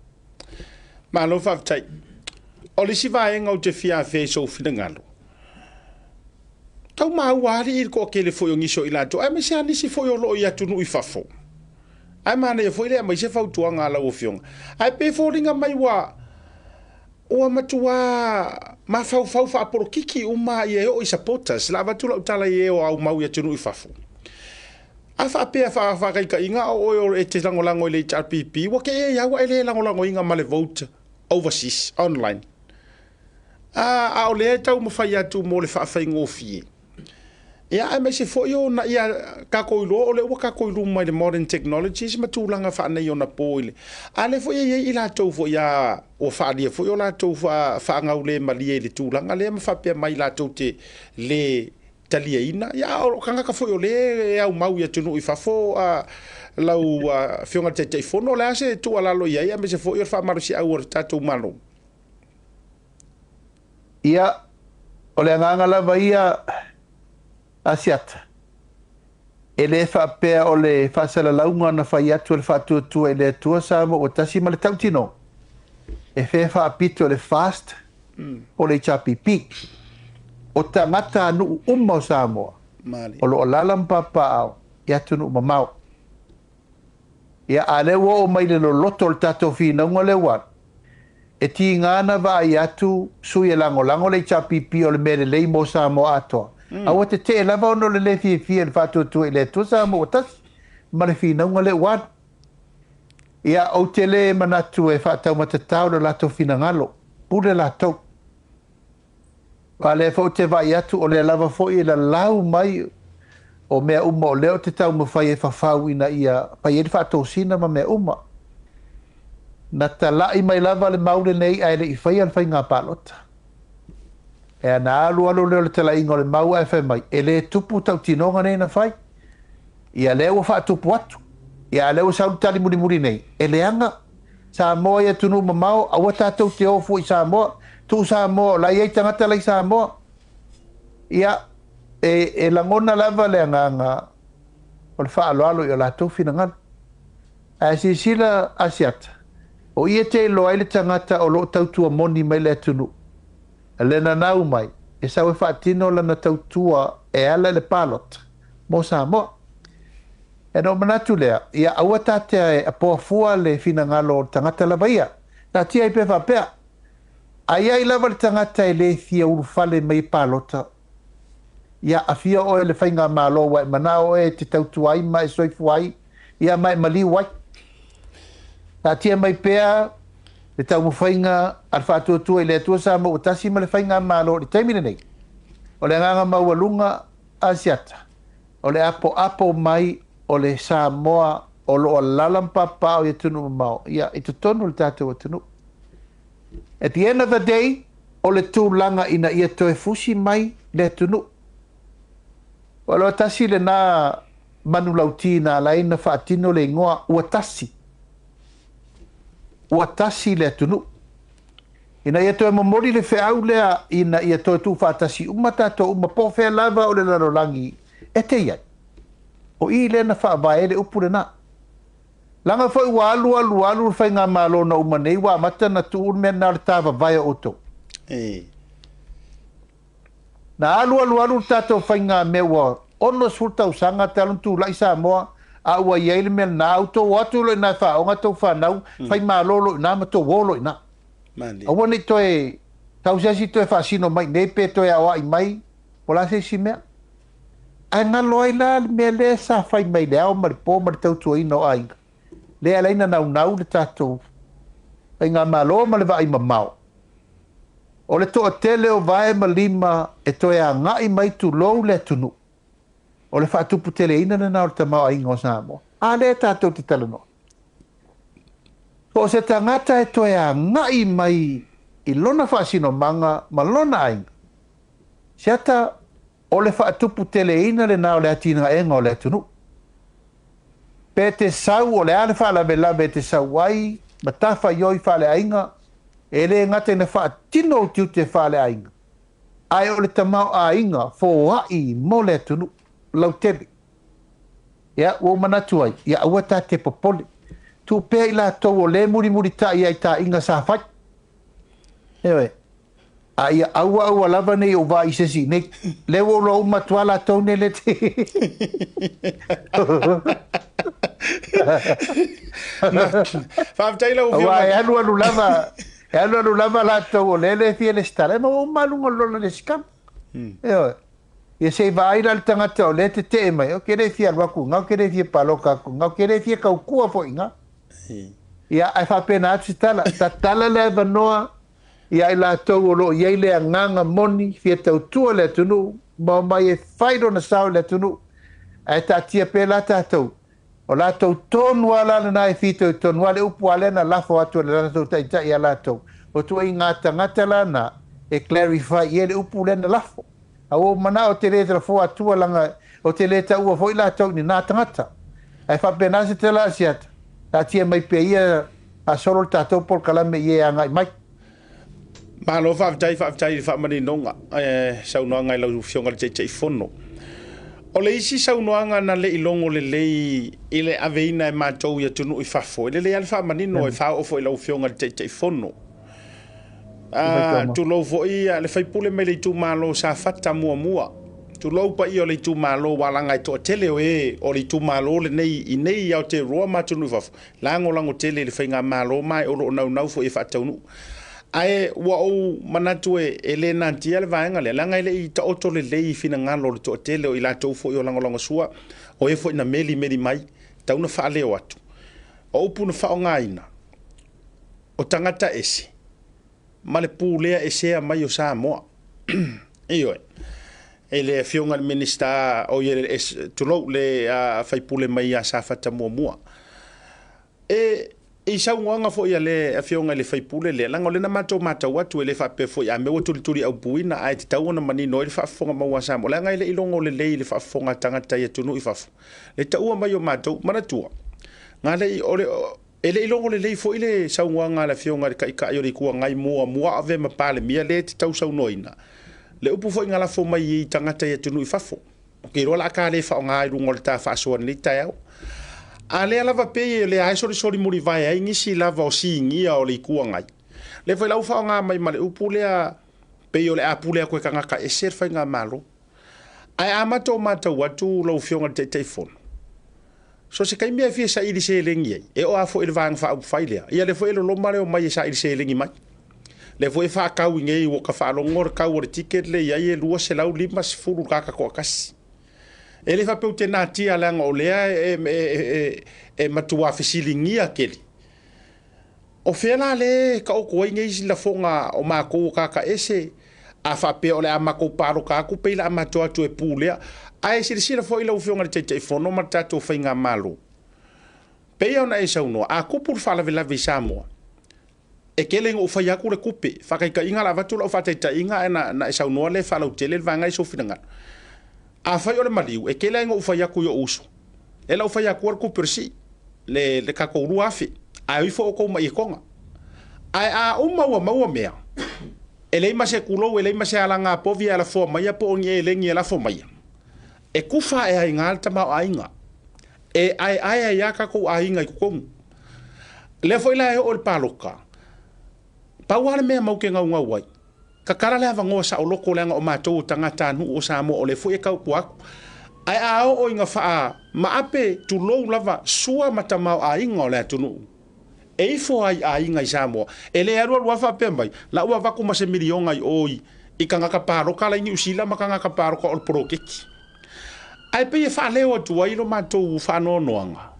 Malo faafetai. O le isi vaega ou te fia afea i sou finagalo, tau maua alii i le toatele foi o nisi o i latou, aemaise lava nisi foi o lo o i atunuu i fafo. Ae manaia foi le aumai se fautuaga a lau Afioga. Ae pei e foliga mai ua ua matuā mafaufau faapolokiki uma ia e oo i supporters. O le a avatu lau tala i e o aumau i atunuu i fafo. A faapea faataitaiga o oe e te lagolago i le HRPP, ua te ea au e le lagolagoina ma le vote overseas online. A o lea e taumafai atu mo le faafaigofie. Ia, aemaise foi ona ia tatou iloa o lea ua tatou i luma i le modern technologies ma tulaga faaneionapo i le. A lea foi e i ai i latou foi a ua faaalia foi o latou faagaulemalie i le tulaga lea ma faapea mai latou te le taliaina. Ia, a o tagata foi o lea e aumau i atunuu i fafo a lau Afioga i le Taitaifono, o le a se tuualalo i ai, aemaise foi o le faamalosiau o le tatou Malo?
Ia, o le agaga lava ia Asiata, e le faapea o le faasalalauga na fai atu e le Faatuatua i le Atua Samoa ua tasi ma le tautinoga, e fea faapito le FAST o le HRPP. O tagatanuu uma o Samoa o lo o alaala ma papaaao i atunuu mamao. Ia, a lea ua oo mai le loloto o le tatou finauga lea ua alu, e tiga ona vaai atu sui e lagolago le HRPP o le mea lelei mo Samoa atoa, a ua tetee lava ona o le le fiafia i le faatuatua i le Atua Samoa ua tasi ma le finauga lea ua alu. Ia, ou te le manatu e faataumatatao lo latou finagalo, pule latou. A lea foi ou te vaai atu o lea lava foi e lalau mai o mea uma o lea ou te taumafai e fafau ina ia fai ai le faatosina ma mea uma. Na tala'i mai lava le mau lenei ae le i faia le faiga palota. Ea na alu alu lea o le tala'iga o le mau ae fai mai, e le tupu tautinoga nei na fai. Ia lea ua faatupu atu. Ia a lea ua sau le tali mulimuli nei, e leaga. Samoa i atunuu mamao, aua tatou te o fua i Samoa, tuu Samoa o la e i ai tagata la i Samoa. Ia, e, e lagona lava le agaga o le faaaloalo i o latou finagalo. Ae silasila Asiata, o i e te iloa ai le tagata o lo o tautua moni mai le atunuu, le nanau mai, e sau e faatino lana tautua e ala i le palota mo Samoa. Ona ou manatu lea, ia aua ta te apoa fua le finagalo o le tagata lava ia. Taatia ai pea faapea. A i ai lava le tagata e le fia ulufale mai e palota, ia afio oe i le faigamalo ua e manao oe e te tautua ai ma e soifua ai, ia ma e maliu ai. Taatia mai pea le taumafaiga a le Faatuatua i le Atua Samoa ua Tasi ma le faigamalo i le taimi lenei. O le agaga maualuga Asiata. O le apoapo mai o le Samoa o lo o alaala ma papaaao i atunuu mamao, ia, i totonu o le tatou atunuu. At the end of the day, o le tulaga ina ia toe fusi mai le atunuu. Ua iloa tasi lena manulauti na ala ai na faatino le igoa ua tasi. Ua tasi le atunuu. Ina ia toe momoli le feau lea ina ia toe tuufaatasi uma tatou uma po o fea lava o le lalolagi e te i ai. O i lea na faavae ai le upu lena. Leaga foi ua alu alu alu le faigamalo na uma nei ua amata na tuu le mea lena o le tavavae o outou. Na alu alu alu le tatou faigamea ua 60 tausaga talu ona tulai Samoa a ua i ai le mea lena, a outou o atu loa i ina e faaoga tou fanau, fai malo loa i ina ma tou o loa i ina. Aua ne i toe tau se isi toe faasino mai i inei pe toe aoai mai po o le a se isi mea. Ae galo ai la le mea lea sa fai mai i le ao ma le po ma le tautuaina o aiga, lea e ala ai ona naunau le tatou faigamalo ma le vaai mamao. O le toatele o vae ma lima e toe agai mai tulou le atunuu, o le faatuputeleina lena o le tamaoaiga o Samoa. A lea tatou te talanoa. Po o se tagata e toe agai mai i lona faasinomaga ma lona aiga, Siata, o le faatuputeleina lena o le atinaega o le atunuu. Pe te sau o le a le faalavelave e te sau ai, matafaioi faaleaiga, e le gata ina faatino utiuti faaleaiga, ae o le tamaoaiga foai mo le atunuu lautele. Ia, ua ou manatu ai, ia aua ta te popole. Tuu pea i latou o lea e mulimulitai ai taaiga sa fai. Ioe. A ia aua aua lava nei ou vaai i se isi nei. Lea ua ou iloa uma atu lava latou nei le te.
Faafetai lau
Aua
Afioga.
e alualu lava, e alualu lava latou o lea e le fia lesitala, e maua uma lava luga o le lola lesitala. Ioe. Ia se i vaai la le tagata o lea e tetee mai, ou te le fia alu atu i ina, ou te le fia paloka atu i ina, ou te le fia tautua foi i ina. Ia, ae faapena atu se tala, tatala le avanoa ia i latou o lo o i ai le agaga moni fia tautua le atunuu ma omai e fai lona sao i le atunuu, ae taatia pea la tatou. O latou tonu lava la lena e fitoitonu lava le upu lava lea na lafo atu e le latou taitai ia latou, o ituaiga tagata la na e clarify i ai le upu lea na lafo. A ua ou manao ou te le lafoa atua leaga ou te le taua foi latou i nena tagata. Ae faapena se tala a Asiata, taatia mai pea ia faasolo le tatou polokalame i e agai mai.
Malo faafetai, faafetai i le faamaninoga saunoaga i lau Afioga i le Taitaifono. O le isi saunoaga na le i logo lelei i le aveina e matou i atunuu i fafo, e lelei lava le faamanino e faaoo foi i lau Afioga i le Taitaifono. Tulou foi le sui usufono mai le itumalo o Safata muamua. Tulou paia o le itumalo aua leaga e toatele o e o le itumalo lenei i nei i Aotearoa ma atunuu i fafo, lagolago tele i le faigamalo ma o lo o naunau foi e faataunuu. Ae ua ou manatu e le natia le vaega lea, leaga e le i taoto lelei i finagalo o le toatele o i latou foi o lagolagosua, o e foi na melimeli mai, tatau ona faaleo atu. O upu na faaaogaina, o tagata ese ma le pulea esea mai o Samoa. Ioe. E le Afioga i le Minisita, oi, tulou le sui usufono mai ia Safata muamua. E i saunoaga foi a le Afioga i le sui usufono lea, leaga o lea na matou matau atu, e le faapea foi a mea ua tulituliaupuina, ae tatau ona manino ai le faafofoga maua a Samoa, leaga e le i logo lelei i le faafofoga a tagata i atunuu i fafo, le taua mai o matou. Manatua, na le i, o le, e le i logo lelei foi le saunoaga a le Afioga i le Taitai o le Itu Agai muamua ave ma Palemia lea e te tausaunoaina, le upu foi na lafo mai i tagata i atunuu i fafo. Ou te iloa o le a ta le faaaoga i luga o le ta faasoa i lenei taeao. A lea lava pei o lea e solisoli mulivae ai nisi lava o sinia o le Itu Agai. Lea foi la ua faaaoga mai ma le upu lea pei o le a pule atu e tagata ese le faigamalo. Ae a matou matau atu lau Afioga i le Taitaifono, so o se taimi e fia saili seleni ai, e oo lava foi i le Vaega Faaupufai lea, ia lea foi e loloma le omai e saili seleni mai. Lea foi e faatau i nei ua ta faalogo le tau o le ticket lea e i ai e $250 le tagata toatasi. E le faapea ou te natia leaga o lea e matua fesiligia tele. O fea la lea e taoto ai nei lafoga o matou o tagata ese, a faapea o le a matou palota atu pei o le a matou o atu e pulea. Ae silasila foi lau Afioga i le Taitaifono ma le tatou faigamalo, pei ona e saunoa, a tupu le faalavelave i Samoa, e tele ina ou fai atu le tupe. Faataitaiga o le a avatu lau faataitaiga ae na e saunoa lea e faalautele le vaega i sou finagalo. Afai o le maliu, e tele lava ina ou fai atu i ou uso, e lau fai atua le tupe o le sii, le tatou 2,000, ae o ifo outou ma ietoga. Ae a uma ua maua mea, e leai ma se tulou, e leai ma se alaga povi e alafoa maia po o ni eleni e lafo maia, e tufa ae ai i ina le tamaoaiga, e aeae ai lava tatou aiga i totonu. Lea foi la e oo i le palota, pau lava le mea matou te naunau ai, Tatala le avanoa saoloto leaga o matou o tagatanuu o Samoa o lea foi e tautua atu. Ae a oo ina faamaape, tulou lava, sua ma tamaoaiga o le atunuu, e ifo ai aiga i Samoa. E le alualu lava faapea mai, la ua avatu ma se miliona i o i tagata palota la i Niu Sila ma tagata palota o le poloketi. Ae pei e faaleo atu ai lo matou faanoanoaga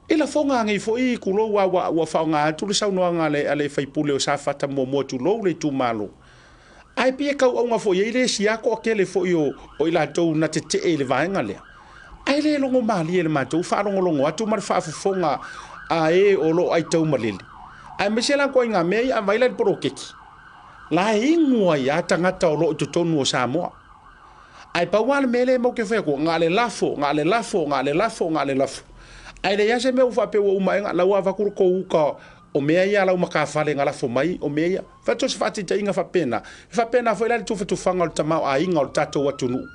i lafoga nei foi, tulou a ua faaaoga atu le saunoaga a le sui usufono o Safata muamua, tulou le itumalo. Ae pei e tauauga foi i ai le isi a toatele foi o i latou na tetee i le vaega lea. Ae le logo malie i le matou faalogologo atu ma le faafofoga a e o lo o aitaumalele, aemaise la ituaiga mea ia aumai la i le poloketi la e inu ai lava tagata o lo o i totonu o Samoa. Ae pau lava le mea lea matou te fai atu, na o le lafo, na o le lafo, na o le lafo, na o le lafo. Ae leai lava se mea ua faapea ua uma ea, la ua avatu le tou uta o mea ia a lau matafale na lafo mai, o mea ia. Fai atu o se faataitaiga faapena, e faapena foi la le tufatufaga o le tamaoaiga o le tatou atunuu.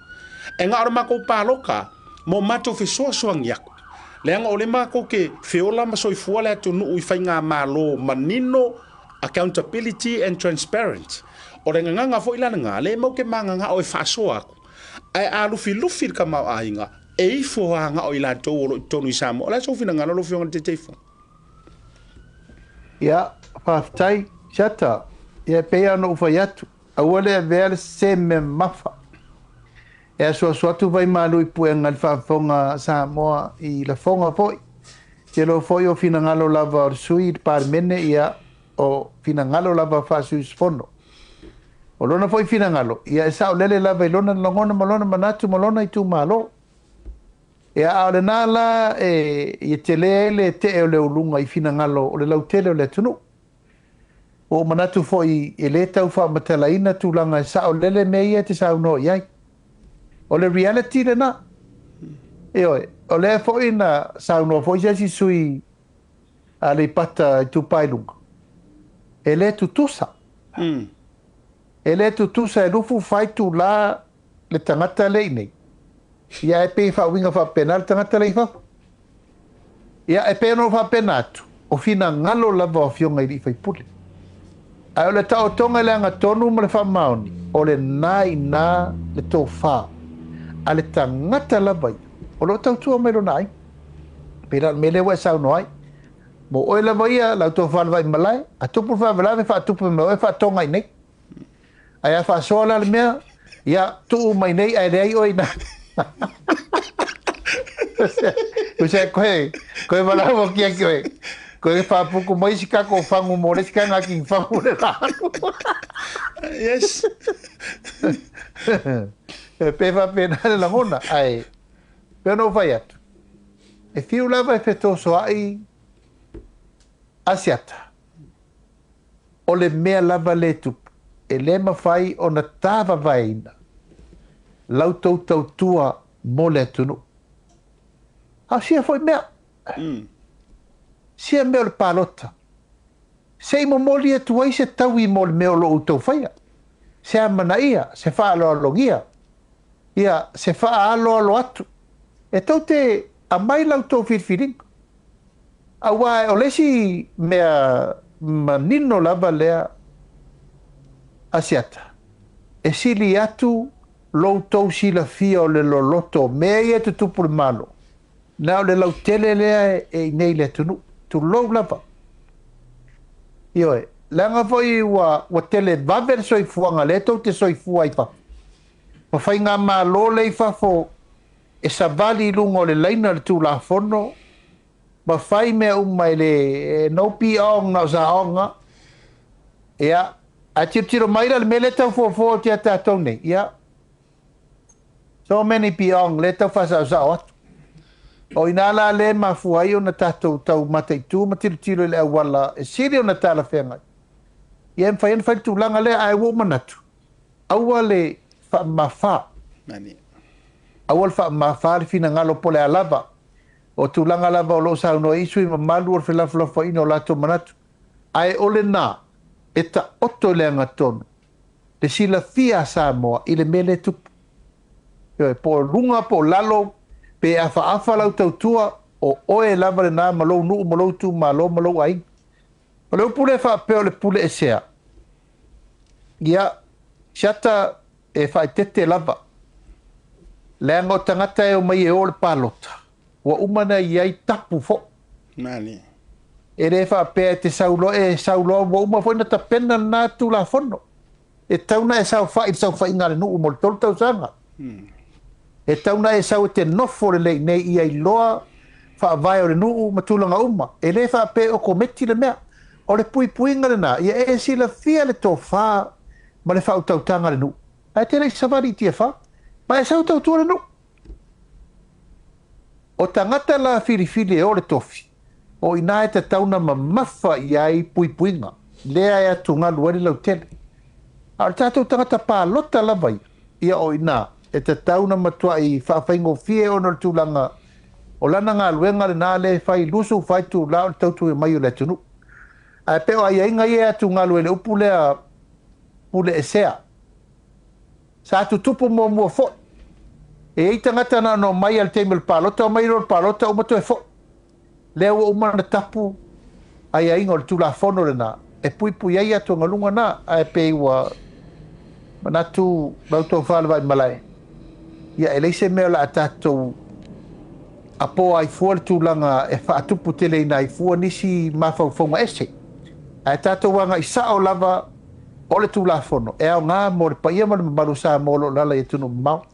E na o le matou palota mo matou fesoasoani atu, leaga o lea matou te feola ma soifua le atunuu i faigamalo manino, accountability and transparent. O le gagana foi la lena, lea matou te mananao e faasoa atu, ae a lufilufi le tamaoaiga, E ifo agao i latou o lo o i totonu i Samoa. O le a sou finagalo lau Afioga i le Taitaifono?
Ia, faafetai Siata. Ia, e pei lava ona ou fai atu, aua le avea le seme mamafa e asuasu atu vaimalu i puega i le faafofoga a Samoa i lafoga foi. Te iloa foi o finagalo lava o le sui i le Palemene, ia, o finagalo lava faa-sui usufono. O lona foi finagalo, ia e saolele lava i lona lagona ma lona manatu ma lona itumalo. Ia, a o lena la e ia tele ai le tee o le uluga i finagalo o le lautele o le atunuu. Ua ou manatu foi e le tau faamatalaina tulaga e saolele mea ia e te saunoa i ai. O le reality lena. Ioe, o lea foi na saunoa foi se isi sui Aleipata Itupa i Luga, e le tutusa. E le tutusa e 24 itula le tagata lea i inei, ia ae pei e faauiga faapena le tagata lea i fafo. Ia, e pei ona ou faapena atu, o finagalo lava o afioga i alii faipule. Ae o le taotoga i le agatonu ma le faamaoni, o lena i ina le tofa a le tagata lava ia o lo o tautua mai lona aiga. Pei la o le mea lea ua e saunoa ai. Mo oe lava ia, lau tofa le Vaimalae, a tupu le faalavelave, faatupu mai oe, faatoga i nei. Ae a faasoa la le mea, ia, tuu mai nei ae leai oe ina. Koe, koe, koe valaau atu ia ki oe. Koe faapuku mai si kako fangu mo le si kanga ki fangu le lalo.
Yes.
E pe faapena le lagona, ae pei ona ou fai atu, e fiu lava e fetosoa'i Asiata, o le mea lava le tupu, e le mafai ona tavavaeina lau tou tautua mo le atunuu. A o sia foi mea, sia mea o le palota, se i momoli atu ai se taui mo le mea o lo o outou faia, se amanaia, se faaaloalogia, ia, se faaaloalo atu, e tou te aumai la outou filifiliga. Aua o le isi mea manino lava lea Asiata, e sili atu lo outou silafia o le loloto o mea ia e tutupu i le Malo, na o le lautele lea e i nei i le atunuu, tulou lava. Ioe, leaga foi ua, ua televave le soifuaga lea tou te soifua ai i fafo, ma faigamalo lea i fafo e savali i luga o le laina o le Tulafono ma fai mea uma e le no piong na o saoga. Ia, ae tilotilo mai la i le mea lea e tau fuafua atu ia tatou nei, ia, so many piong lea e tau faasaosao atu. O i ina la lea e mafua ai ona tatou tau mataitu ma tilotilo i le auala e sili ona talafeagai. Ia e mafai ona fai le tulaga lea, ae ua ou manatu, Aua le faamamafa. Aua le faamamafa le finagalo po o le a lava. O tulaga lava o lo o saunoa ai sui usufono mamalu o le felafolafoaiga o latou manatu. Ae o lena e taoto i le agatonu le silafia a Samoa i le mea lea e tupu. Ioe, po o luga po o lalo, pe afaafa lau tautua, o oe lava lena ma lou nuu ma lou itumalo ma lou aiga. O le upu lea faapea o le pule esea, ia, siata e faaeteete lava, leaga o tagata e omai e o le palota, ua uma ona i ai tapu foi.
Mani.
E le faapea e te sau loa e sau loa, ua uma foi ona tapena lena Tulafono. E tatau ona e saofai i le saofaiga a le nuu mo le 3 tausaga. E tatau ona e sau e te nofo lelei nei ia iloa faavae o le nuu ma tulaga uma. E le faapea e okometi le mea. O le puipuiga lena, ia e silafia le tofa ma le faautautaga a le nuu. Ae te le i savali i Tiafau, ma e sau tautua le nuu. O tagata la filifili e o le tofi, o ina e tatau ona mamafa i ai puipuiga, lea e atugalu ai le lautele. A o le tatou tagata palota lava ia, ia o ina e tatau ona matuai faafaigofie ona o le tulaga o lana galuega lena lea e fai 24 itula o le tautua mai o le atunuu. Ae pei o aiaiga ia e atugalu ai le upu lea pule esea. Sa tutupu muamua foi. E i ai tagata na ona omai lava i le taimi o le palota, omai loa i le palota uma toe foi. Lea ua uma ona tapu aiaiga o le Tulafono lena e puipui ai atugaluga na, ae pei ua manatu lau tofa le Vaimalae, ia e leai se mea o le a tatou Apo ai fua le tulaga e faatupu teleina ai fua nisi mafaufauga ese. Ae tatou aga'i sa'o lava o le Tulafono e aogā mo le paia ma le mamalu o Samoa o lo o alaala i atunuu mamao.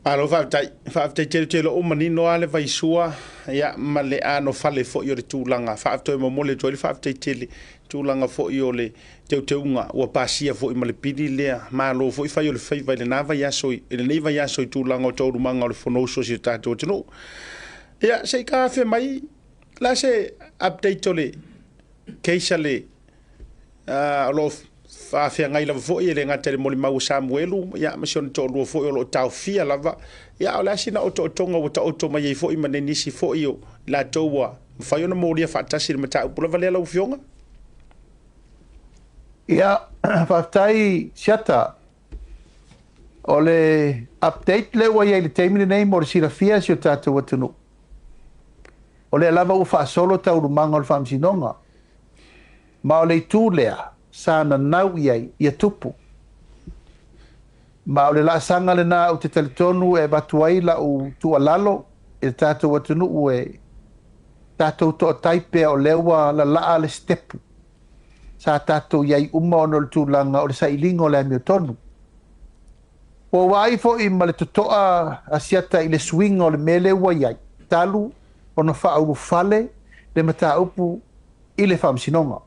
Malo faafetai. Faafetai tele tele o manino lava le vaisua ia ma le anofale foi o le tulaga. Faafetai momoli atu ai le faafetai tele tulaga foi o le teuteuga ua pasia foi ma le pili lea. Malo foi fai o le faiva i lena vaiaso i lenei vaiaso i tulaga o taualumaga o le Fonousu a si o tatou atunuu. Ia se i taafia mai la se update o le case a le o lo o faafeagai lava foi e le gata i le molimau o Samuelu ia ma si ona toalua foi o lo o taofia lava. Ia o le a sina otootoga ua taoto mai ai foi ma nisi foi o latou ua mafai ona molia faatasi le mataupu lava lea lau Afioga?
Ia, faafetai Siata. O le update lea ua i ai i le taimi lenei mo le silafia e si o tatou atunuu, o lea lava ua faasolo taualumaga o le Faamasinoga, ma o le itu lea sa nanau i ai ia tupu. Ma o le laasaga lena ou te talitonu e avatu ai la'u tuualalo i le tatou atunuu e tatou toatai pea o lea ua lalaa le sitepu sa tatou i ai uma ona o le tulaga o le sailiga o le amiotonu. Ua ou vaai foi ma le totoa a Siata i le suiga o le mea lea ua i ai talu ona faaulufale le mataupu i le Faamasinoga.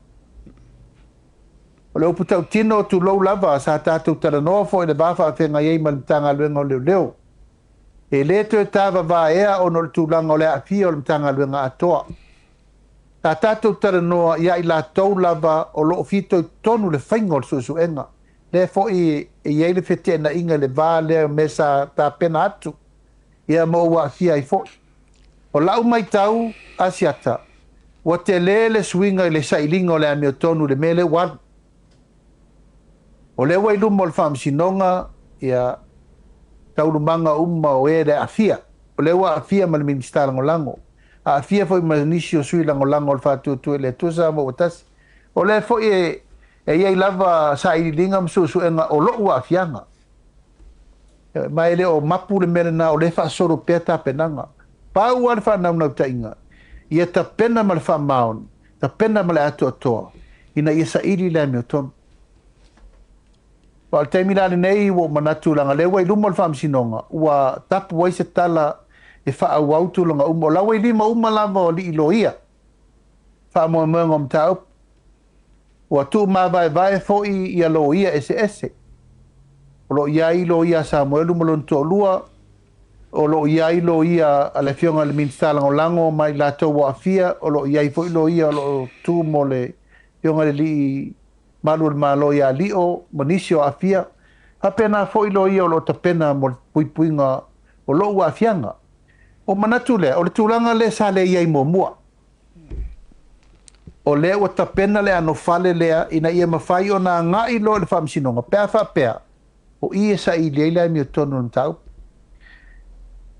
O le upu tautino, tulou lava, sa tatou talanoa foi i le va faafeagai ai ma le Matagaluega o Leoleo. E le toe tavavaea ona o le tulaga o le aafia o le Matagaluega atoa. Sa tatou talanoa ia i latou lava o lo o fitoitonu le faiga o le suesuega. Lea foi e i ai le feteenaiga i le va lea o mea sa tapena atu ia ma ou aafia ai foi. O lau matau Asiata, ua tele le suiga i le sailiga o le amiotonu i le mea lea ua alu. O lea ua i luma o le Faamasinoga ia taualumaga uma o e le aafia. O lea ua aafia ma le Minisita Lagolago, aafia foi ma nisi o sui lagolago o le Faatuatua i le Atua Samoa ua Tasi. O lea foi e i ai lava sailiiliga ma suesuega o lou aafiaga. Ma e le o mapu le mea lena, o lea e faasolo pea tapenaga. Pau lava le faanaunautaiga, ia tapena ma le faamaoni, tapena ma le atoatoa, ina ia saili le amiotonu. Aua o le taimi la lenei ua ou manatu leaga o lea ua i luma o le Faamasinoga, ua tapu ai se tala e faaauau tulaga uma. O la ua i lima uma lava o alii loia faamoemoega o mataupu. Ua tuumavaevae foi ia loia eseese. O lo o i ai loia a Samuelu ma lona toalua, o lo o i ai loia a le Afioga i le Minisita Lagolago ma i latou ua aafia, o lo o i ai foi loia o lo o tu mo le Afioga i le Alii Malu o le Malo ia Lio ma nisi o aafia. Faapena foi loia o lo o tapena mo le puipuiga o lou aafiaga. Ua manatu lea, o le tulaga lea sa le i ai muamua. O lea ua tapena le anofale lea ina ia mafai ona agai loa i le Faamasinoga pe a faapea o i e saili ai le amiotonu o le mataupu.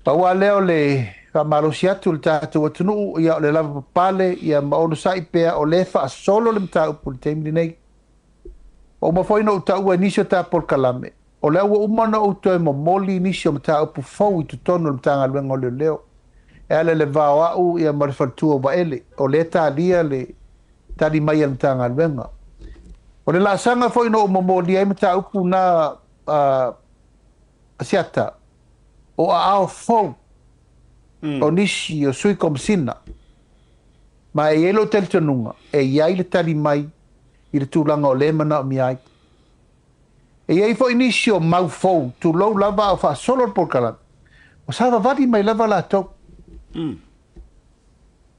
Pau lava lea o le faamalosi atu i le tatou atunuu, ia o le lavapapale ia ma onosai pea o lea e faasolo le mataupu i le taimi lenei. Ua uma foi ona ou taua i nisi o ta polokalame, o lea ua uma ona ou toe momoli nisi o mataupu fou i totonu o le Matagaluega o Leoleo e ala i le va o au ia ma le faletua o Vaele, o lea e talia le tali mai a le Matagaluega. O le laasaga foi na ou momoli ai mataupu na a Asiata, o aao fou o nisi o sui Komesina, ma e i ai lou talitonuga e i ai le tali mai i le tulaga o lea e manaomia ai. E i ai foi nisi o mau fou, tulou lava a o faasolo le polokalame, ua savavali mai lava latou.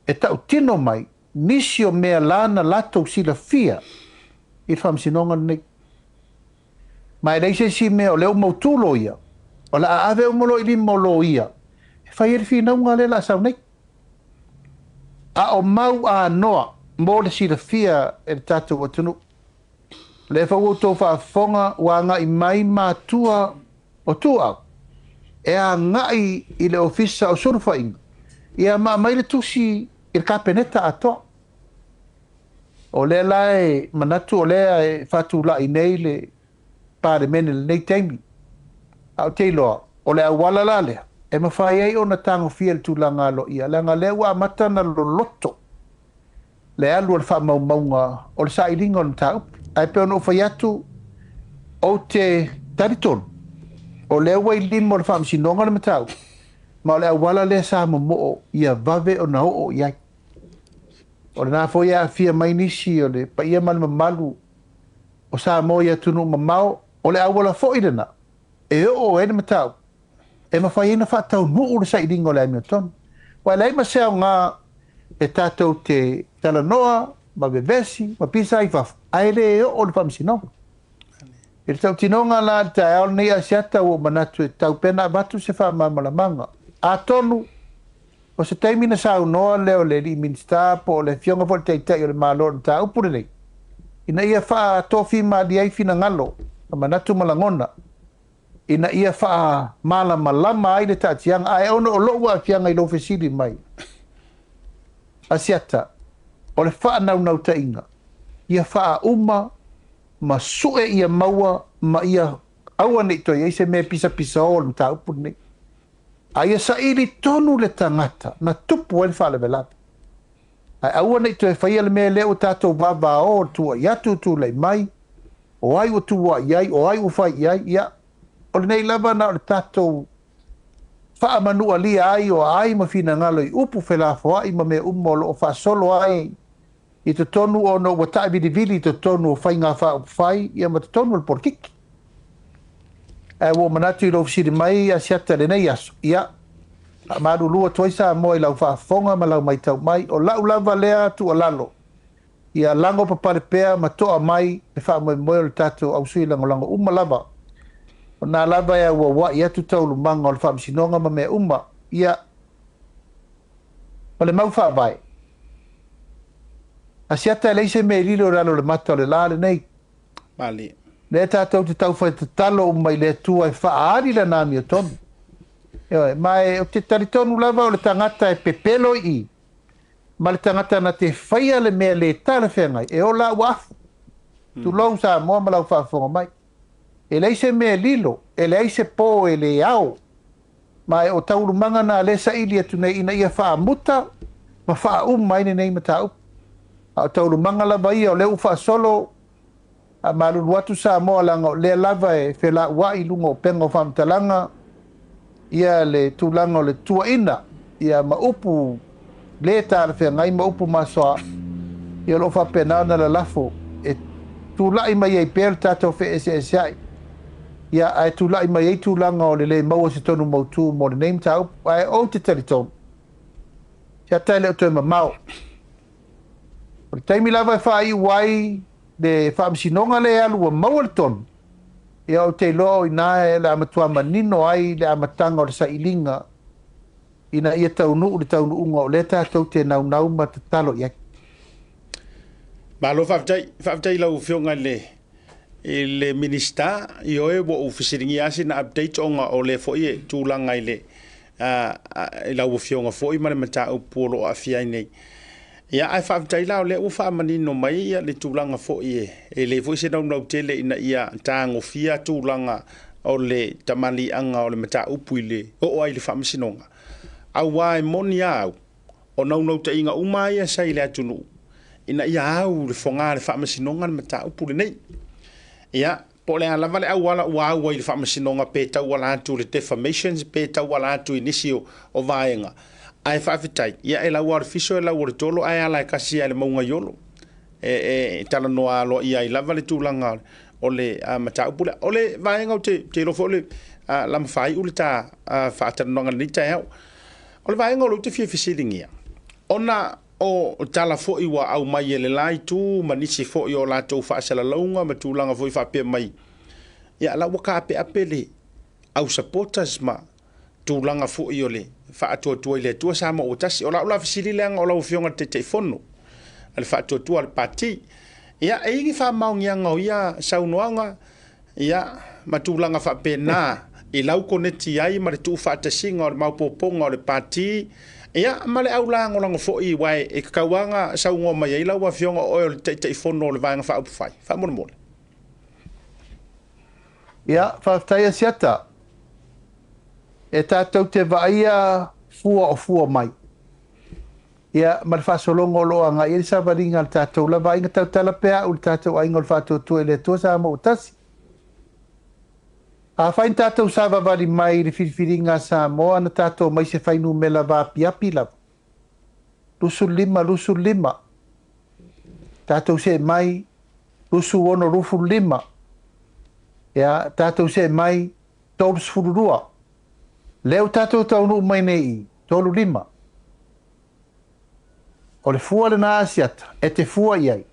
E tautino mai nisi o mea la na latou silafia i le Faamasinoga lenei. Ma e leai se isi mea o lea ua mautu loia, o le a ave uma loa i lima o loia e fai ai le finauga lea o le a sau nei. A o mau anoa mo le silafia e le tatou atunuu. O lea foi ua outou faafofoga ua agai mai matua o Tuuau e agai i le Ofisa o Sulufaiga ia ma aumai le tusi i le Kapeneta atoa. O lea la e manatu o lea e faatulai nei le Palemene i lenei taimi. Ae ou te iloa o le auala la lea e mafai ai ona tagofia le tulaga aloaia, leaga o lea ua amata ona loloto le alu o le faamaumauga o le sailiga o le mataupu. Ae pei ona ou fai atu, ou te talitonu o lea ua i lima o le Faamasinoga le mataupu, ma o le auala lea sa momoo ia vave ona oo i ai. O lena foi e aafia mai nisi o le paia ma le mamalu o Samoa i atunuu mamao, o le auala foi lena e oo ai le mataupu e mafai ai ona faataunuu le sailiga o le amiotonu. Aua e leai ma se aoga e tatou te talanoa ma vevesi ma pisa ai i fafo, ae le oo le faamasinoga. I le tautinoga la i le taeao lenei Asiata ua ou manatu e tatau pea ona avatu se faamalamalamaga. Atonu o se taimi ona saunoa lea o le alii Minisita po o le Afioga foi i le Taitai o le Malo i le mataupu lenei, ina ia faatofimalie ai finagalo ma manatu ma lagona ina ia faamalamalama ai le taatiaga. Ae ona o lou aafiaga i lou fesili mai, Asiata, o le faanaunautaiga ia faauma ma sue ia maua ma ia aua ne i toe i ai se mea e pisapisao o le mataupu lenei. A ia saili tonu le tagata na tupu ai le faalavelave. Ae aua ne i toe faia le mea lea ua tatou vavao, tuuai atu, tulai mai, o ai ua tuuai ai, o ai ua fai i ai, ia, o lenei lava na o le tatou faamanualia ai o aai ma finagalo i upu felafoai ma mea uma o lo o faasolo ai i totonu ona ua taavilivili i totonu o faiga faaupufai ia ma totonu o le polokiki. Ae ua ou manatu i lou fesili mai Asiata i lenei aso, ia, faamalulu atu ai Samoa i lau faafofoga ma lau matau mai, o lau lava lea tuualalo, ia lago papale pea ma toa mai le faamoemoe o le tatou au sui lagolago uma lava, o na lava e auauai atu taualumaga o le faamasinoga ma mea uma, ia, ma le mau faavae. Asiata e leai se mea e lilo i lalo o le mata o le la lenei.
Malie.
Lea tatou te taufai tatalo uma i le Atua e faaali lana amiotonu. Ioe, ma e, ou te talitonu lava o le tagata e pepelo i i, ma le tagata na te faia le mea le talafeagai, e ola ua afu. Tulou Samoa ma lau faafofoga mai. E leai se mea e lilo, e leai se po e le ao. Ma e o taualumaga na lea saili atu nei ina ia faamuta ma faauma ai lenei mataupu. A o taualumaga lava ia o lea ua faasolo a malulu atu Samoa leaga o lea lava e felauai i luga o upega o faamatalaga ia le tulaga o le tuuaina ia ma upu le talafeagai ma upu masoa ia o lo o faapena ona lalafo e tulai mai ai pea le tatou feeseeseai ia ae tulai mai ai tulaga o le le maua se tonu mautu mo lenei mataupu. Ae ou te talitonu se ata e le o toe mamao. O le taimi lava e faaiu ai le faamasinoga lea e alu ua maua le tonu, ia ou te iloa o i ina o le a matua manino ai le amataga o le sailiga ina ia taunuu le taunuuga o lea tatou te naunau ma tatalo i ai.
Malo faafetai. Faafetai i lau Afioga i le i le Minisita, ioe ua ou fesiligia lava sina update ona o lea foi e tulaga i le i lau Afioga foi ma le mataupu o lo o aafia ai nei. Ia, ae faafetai la o lea ua faamanino mai le tulaga foi e leai foi se naunau tele ina ia tagofia tulaga o le tamaliiaga o le mataupu i le oo ai i le faamasinoga. Aua e moni a au, o naunautaiga uma lava ia sa i le atunuu ina ia au i le foga o le faamasinoga le mataupu lenei. Ia, po o le a lava le auala ua au ai i le faamasinoga pe tauala atu i le defamations pe tauala atu i nisi o vaega, ae faafetai, ia e lau lava o le fiso e lau o le tolo ae ala e kasi lava i le mauga i Olo. E talanoa aloaia ai lava le tulaga o le mataupu lea. O le vaega ou te iloa foi o le lama faaiu le ta faatalanoaga i lenei taeao. O le vaega o lea ou te fia fesiligia, ona o tala foi ua aumai e le la itu ma nisi foi o latou faasalalauga ma tulaga foi faapea mai, ia la ua taapeape le au supporters ma tulaga foi o le faatuatua i le Atua Samoa ua tasi. O lau la fesili leaga o lau Afioga i le Taitaifono a le faatuatua a le Pati, ia e i ai ni faamaoniaga o ia saunoaga ia ma tulaga faapena i lau koneti ai ma le tuufaatasiga o le maopoopoga o le Pati, ia ma le au lagolago foi, aua e tatau lava ona saunoa mai ai lau Afioga o oe o le Taitaifono o le Vaega Faaupufai, '
Faamolemole. Ia, faafetai Asiata. E tatou te vaaia fua o fua mai, ia, ma le faasologa o lo o agai i ai le savaliga a le tatou lava aiga. Tautala pea au i le tatou aiga o le Faatuatua i le Atua Samoa ua Tasi. Afai na tatou savavali mai i le filifiliga a Samoa na tatou omai i se fuainumera vaapiapi lava, 25, 25, tatou see mai 26, 25, ia, tatou see mai 32, lea ua tatou taunuu mai nei i 35. O le fua lena Asiata e te fua i ai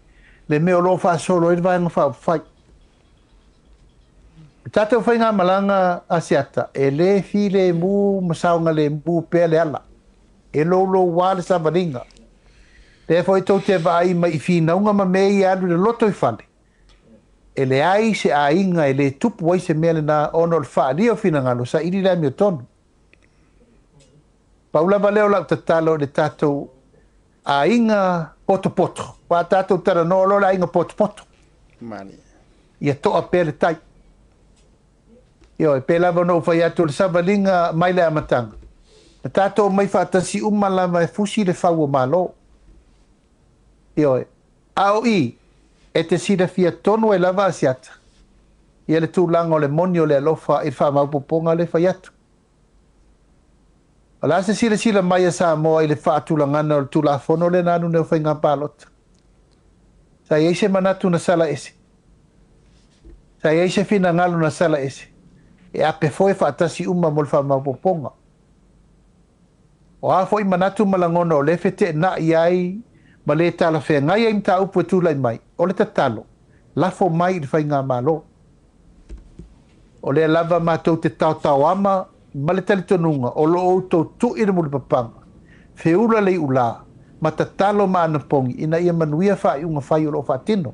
le mea o lo o faasolo ai le Vaega Faaupufai. O le tatou faigamalaga Asiata, e le filemu ma saogalemu pea le ala. E louloua le savaliga. Lea foi tou te vaai mai i finauga ma mea ia e alu i le lotoifale, e leai se aiga e le tupu ai se mea lena ona o le faaalia o finagalo, saili le amiotonu. Pau lava lea o lau tatalo i le tatou aiga potopoto, aua a tatou talanoa loa le aiga potopoto, ia toa pea le tai. Ioe, pei lava ona ou fai atu o le savaliga mai le amataga, na tatou omai faatasi uma lava e fusi le fau o Malo. Ioe, a o i, e te silafia tonu ai lava Asiata, ia le tulaga o le moni o le alofa i le faamaopoopoga lea e fai atu. O le a se silasila mai a Samoa i le faatulagaga o le Tulafono lea na alu nei o faiga palota? Sa i ai se manatu na sala ese? Sa i ai se finagalo na sala ese e ape foe faatasi uma mo le faamaopoopoga? O a foi manatu ma lagona o lea e feteenai ai ma le talafeagai ai mataupu e tulai mai, o le tatalo, lafo mai i le Faigamalo. O lea lava matou te taotaoama ma le talitonuga o lo o outou tui le mulipapaga, feula le iulā, ma tatalo ma anapogi ina ia manuia faaiuga fai o lo o faatino.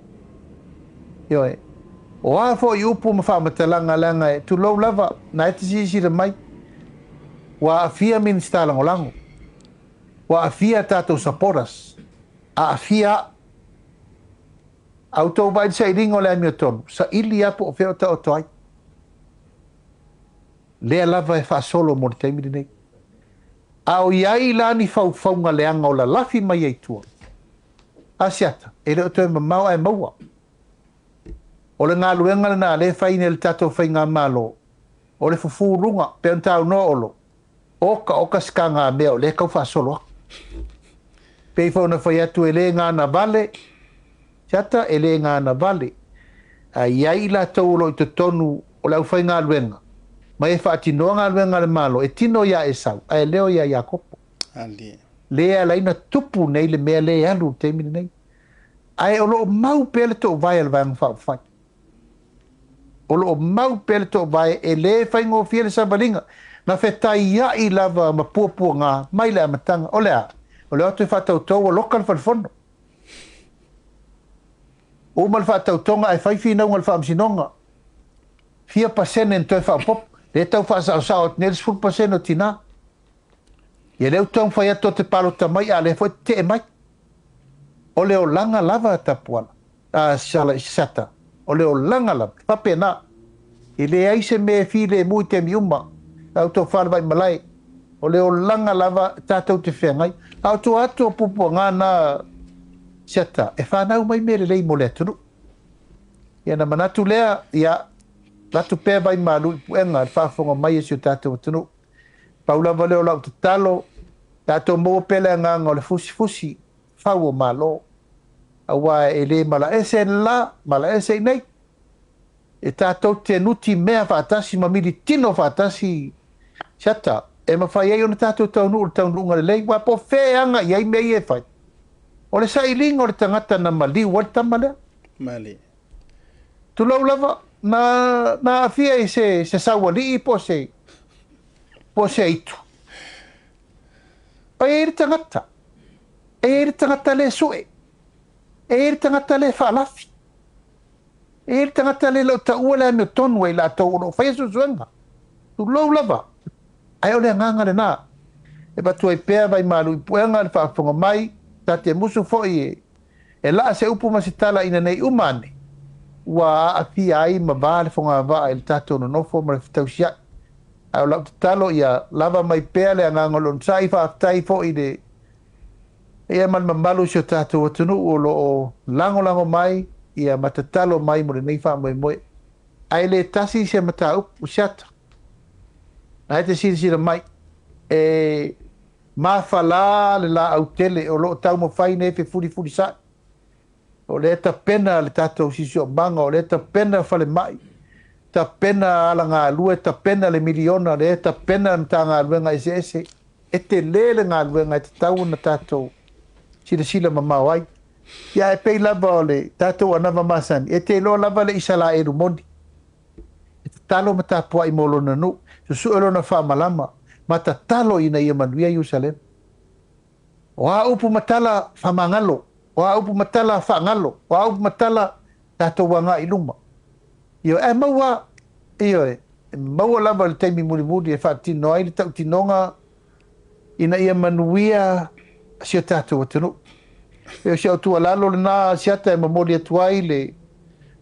Ioe. O a foi upu ma faamatalaga leaga e tulou lava, na e te silasila mai, ua aafia Minisita Lagolago, ua aafia a tatou supporters, aafia au. A outou vaai i le sailiga o le amiotonu, saili lava po o fea o taoto ai. Lea lava e faasolo mo le taimi lenei. A o i ai la ni faufauga leaga o lalafi mai ai tua? Asiata, e le o toe mamao ae maua. O le galuega lena lea e fai nei e le tatou Faigamalo, o le fufuluga, pei ona taunoa Olo, Oka oka se kagamea o lea e tau faasolo atu. Pei foi ona fai atu e le gana vale, Siata e le gana vale, ae i ai i latou o lo o i totonu o le aufaigaluega ma e faatinoa galuega a le Malo, e tino iā Esau ae leo iā Iakopo. Lea e ala ai ona tupu nei le mea lea e alu i le taimi lenei. Ae o lo o mau pea le toovae a le Vaega Faaupufai. O lo o mau pea le toovae e le faigofie le savaliga. Na fetaiai lava ma puapuaga mai le amataga. O le a? O le o atu e faatauto ua loka le falefono. Uma le faatautoga ae fai finauga a le faamasinoga. Fia pasene na toe faaopoopo. Lea e tau faasaosao atu nei le 10% o tina. Ia lea ua taumafai atu o te palota mai a o lea foi e tetee mai. O le olaga lava Tapuala. A Sata, o le olaga lava, e faapena. E leai se mea e filemu i taimi uma, la outou falevai malae, o le olaga lava tatou te feagai. A o tua atu o puapuaga na Sata, e fanau mai mea lelei mo le atunuu. Ia ona manatu lea, ia, avatu pea vai malu i puega i le faafofoga mai a si o tatou atunuu. Pau lava lea o lau tatalo, tatou maua pea le agaga o le fusifusi, fau o Malo, aua e le malaese le la, malaese i nei. E tatou te nuti mea faatasi ma militino faatasi siata e mafai ai ona tatou taunuu i le taunuuga lelei, aua po o fea e aga i ai mea ia e fai. O le sailiga o le tagata na maliu ai le tama lea.
Malie.
Tulou lava, na, na aafia i se, se saualii po o se, po o se aitu. E i ai le tagata, e i ai le tagata le sue, e i ai le tagata le faalafi, e i ai le tagata le le o taua le amiotonu e i latou o lo o faia suesuega. Tulou lava, ae o le agaga lena. E avatu ai pea vaimalu i puega le faafofoga mai, ta te musu foi e, e laa se upu ma se tala ina nei uma ane, ua aafia ai ma va le fogavaa i le tatou nonofo ma le fetausiai. Ae o lau tatalo ia lava mai pea le agaga o le onosai, faafetai foi i le paia ma le mamalu o si o tatou atunuu o lo o lagolago mai ia ma tatalo mai mo lenei faamoemoe. Ae le tasi se mataupu siata. Na e te silasila mai, e mafala le laau tele o lo o taumafai nei fefulifulisai. O lea e tapena le tatou siosiomaga, o lea e tapena falemai, tapena alagalue, tapena le miliona, o lea e tapena le Matagaluega eseese. E tele le galuega e tatau ona tatou silasila mamao ai. Ia e pei lava o le tatou anava masani, e te iloa lava le Isalaelu moni. E tatalo ma tapuai mo lona nuu, susue lona faamalama, ma tatalo ina ia manuia Ierusalema. O a upu ma tala faamagalo, o a upu ma tala faagalo, o a upu ma tala tatou agai i luma. Ioe, ae maua, ioe, e maua lava le taimi mulimuli e faatino ai le tautinoga ina ia manuia si o tatou atunuu. E o si au tuualalo lena Asiata e momoli atu ai le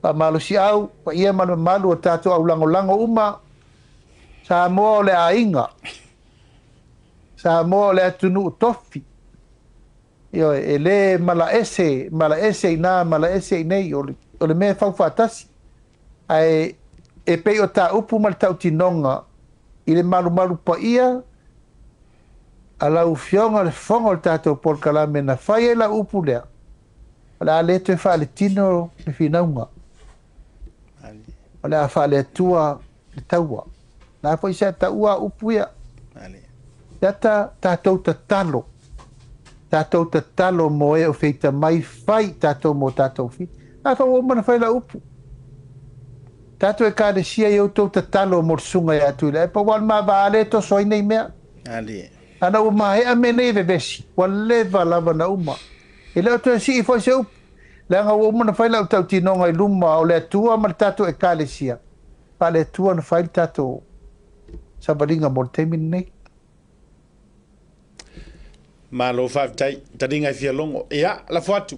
faamalosiau, paia ma le mamalu o tatou aulagolago uma, Samoa o le aiga, Samoa o le atunuu tofi. Ioe, e le malaese, malaese i ina, malaese i nei, o le, o le mea e fau faatasi. Ae e pei o ta upu ma le tautinoga i le malumalu paia a lau Afioga le Fofoga o le tatou polokalame na fai ai lau upu lea, o le a le toe faaletino le finauga. O le a faale-Atua le taua. Na foi se taua upu ia. Iata tatou tatalo. Tatou tatalo mo e o feita mai fai tatou mo tatou fi. A fa ua uma na fai la upu. Tatou ekalesia i outou tatalo mo le susuga ia Tuilaepa, aua o le ma vaa lea e toso ai nei mea. Ana ua maea mea nei e vevesi, ua leva lava na uma. E le o toe sii foi se upu, leaga ua uma na fai lau tautinoga i luma o le Atua ma le tatou ekalesia, faale-Atua na fai le tatou savaliga mo le taimi lenei.
Malo faafetai, taliga e fia logo. Ia, lafo atu.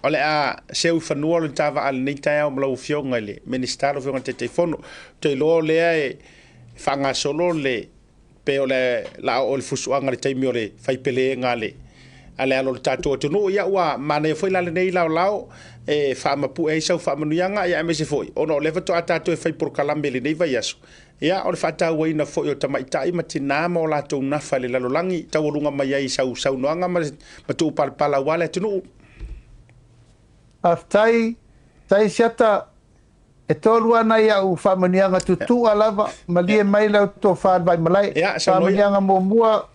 O le a seu i fanua lo ta vaa lenei taeao ma lau Afioga i le Minisita, lau Afioga i le Taitaifono. Ou te iloa o lea e faagasolo le pe o le la oo i le fusuaga i le taimi o le faipeleega a le a le alo o le tatou atunuu. Ia ua manaia foi la lenei laolao e faamapue ai sau faamanuiaga, ia aemaise foi ona o lea faatoa tatou e fai polokalame i lenei vaiaso. Ia, o le faatauaina foi o tamaitai ma tinā ma o latou nafa i le lalolagi, taualuga mai ai i sau saunoaga ma ma tuupalapala aua le atunuu.
Faafetai, faafetai Siata. E toalua nai au faamanuiaga tutu'a lava, malie mai lau tofa i le Vaimalae.
Ia, saunoa ia.
Faamanuiaga muamua,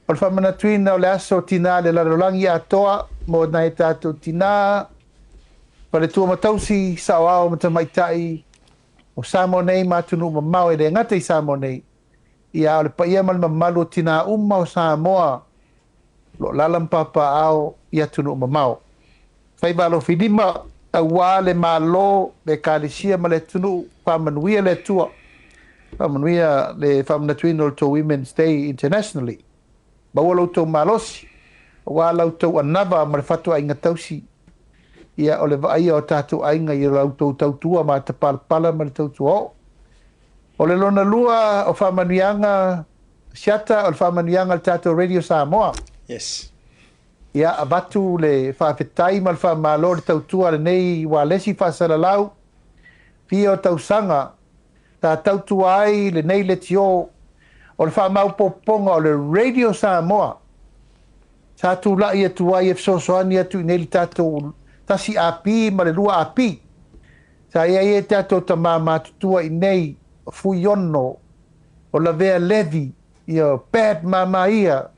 o le faamanatuina o le aso tinā i le lalolagi atoa mo nai a tatou tinā, faletua ma tausi, saoao ma tamaitai, O Samoa nei ma atunuu mamao e le gata i Samoa nei, ia a o le paia ma le mamalu o tinā uma o Samoa o lo o alaala ma papaaao i atunuu mamao. Faiva alofilima aua le Malo, le Ekalesia ma le atunuu, faamanuia le Atua, faamanuia le faamanatuina o le tou Women's Day Internationally. Maua lo outou malosi aua la outou anava ma le fatuaiga tausi, ia o le vaaia o tatou aiga i la outou tautua matapalapala ma le tautua oo. O le lona lua o faamanuiaga Siata, o le faamanuiaga a le tatou Radio Samoa.
Yes.
Ia avatu le faafetai ma le faamalo i le tautua a lenei ualesi faasalalau fia o tausaga sa tautua ai lenei leitio o le faamaopoopoga o le Radio Samoa sa tulai atu ai e fesoasoani atu i nei le tatou 1 AP ma le 2 AP. Sa i ai e tatou tama matutua i nei o Fuiono, o Lavea Levi, ia o Pat Mamaia,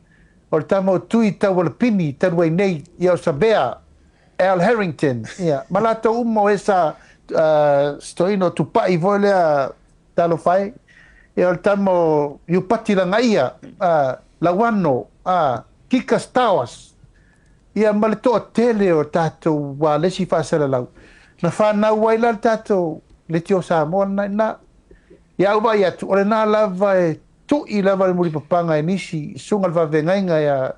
o le tama o Tui Taualapini talu ai nei, ia o Savea, Al Harrington, ia, ma latou uma o e sa stoina o Tupai foi lea talofa e, ia o le tama o Iupati Lagaia, Lauano, Kika Stowers, ia ma le toatele o tatou ualesi faasalalau, na fanau ai la le tatou Leitio Samoa lena i ina. Ia au vaai atu, o lena lava e Tui lava le mulipapaga e nisi, susuga le faafeagaiga ia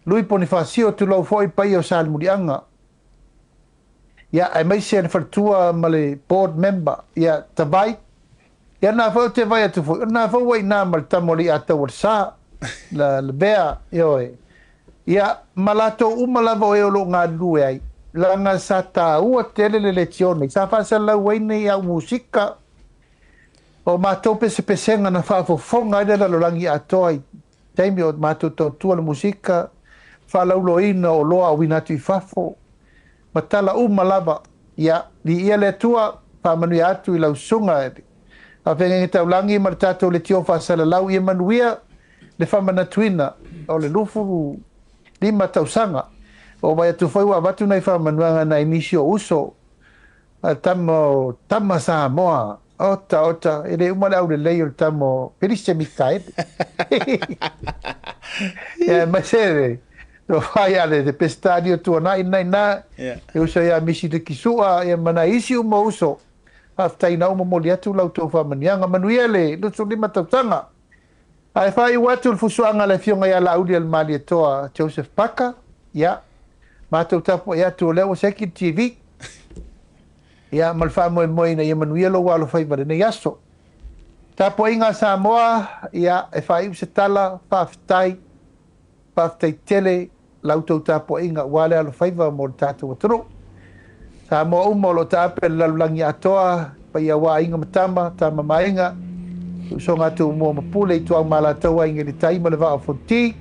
Lui Ponifasio, tulou foi le paia o Salemuliaga, ia aemaise le faletua ma le board member ia Tavai, Ia na foi ou te vaai atu foi, o lena foi ua i ina ma le tama o Leiataulesa, la Lavea, ioe. Ia, ma latou uma lava o e o lo o galulue ai, leaga sa taua tele le leitio nei, sa faasalalau ai nei au musika, o matou pesepesega na faafofoga ai le lalolagi atoa i taimi o matou tautua le musika, faalauloina o oloa auina atu i fafo, ma tala uma lava. Ia, viia le Atua, faamanuia atu i lau susuga i le Faafeagaiga Taulagi ma le tatou leitio faasalalau, ia manuia le faamanatuina o le 25 tausaga. Ua vaai atu foi ua avatu nai faamanuiaga nai nisi o uso a tama o tama Samoa. Ota ota, e le uma le aulelei o le tama o Felise Mikaele. Ia, aemaise le tofa ia le Pesetalia Tuanai lena i ina, e uso ia Misi Likisua, ia ma nai isi uma uso. Faafetai na ua momoli atu la outou faamanuiaga. Manuia le 25 tausaga. Ae faaiu atu le fusuaga a le Afioga ia Laauli Alemalietoa Joseph Parker, ia, matou tapuai atu o lea ua seki le TV, ia, ma le faamoemoe ina ia manuia lou alofaiva i lenei aso. Tapuaiga a Samoa, ia, e faaiu se tala, faafetai, faafetai tele la outou tapuaiga aua le alofaiva mo le tatou atunuu. Samoa uma o lo o taape i le lalolagi atoa, paia aua Aiga ma Tama, Tama ma Aiga, le usoga a Tumua ma Pule, Ituau ma Alataua, Aiga i le Tai ma le Vaa o Fonoti.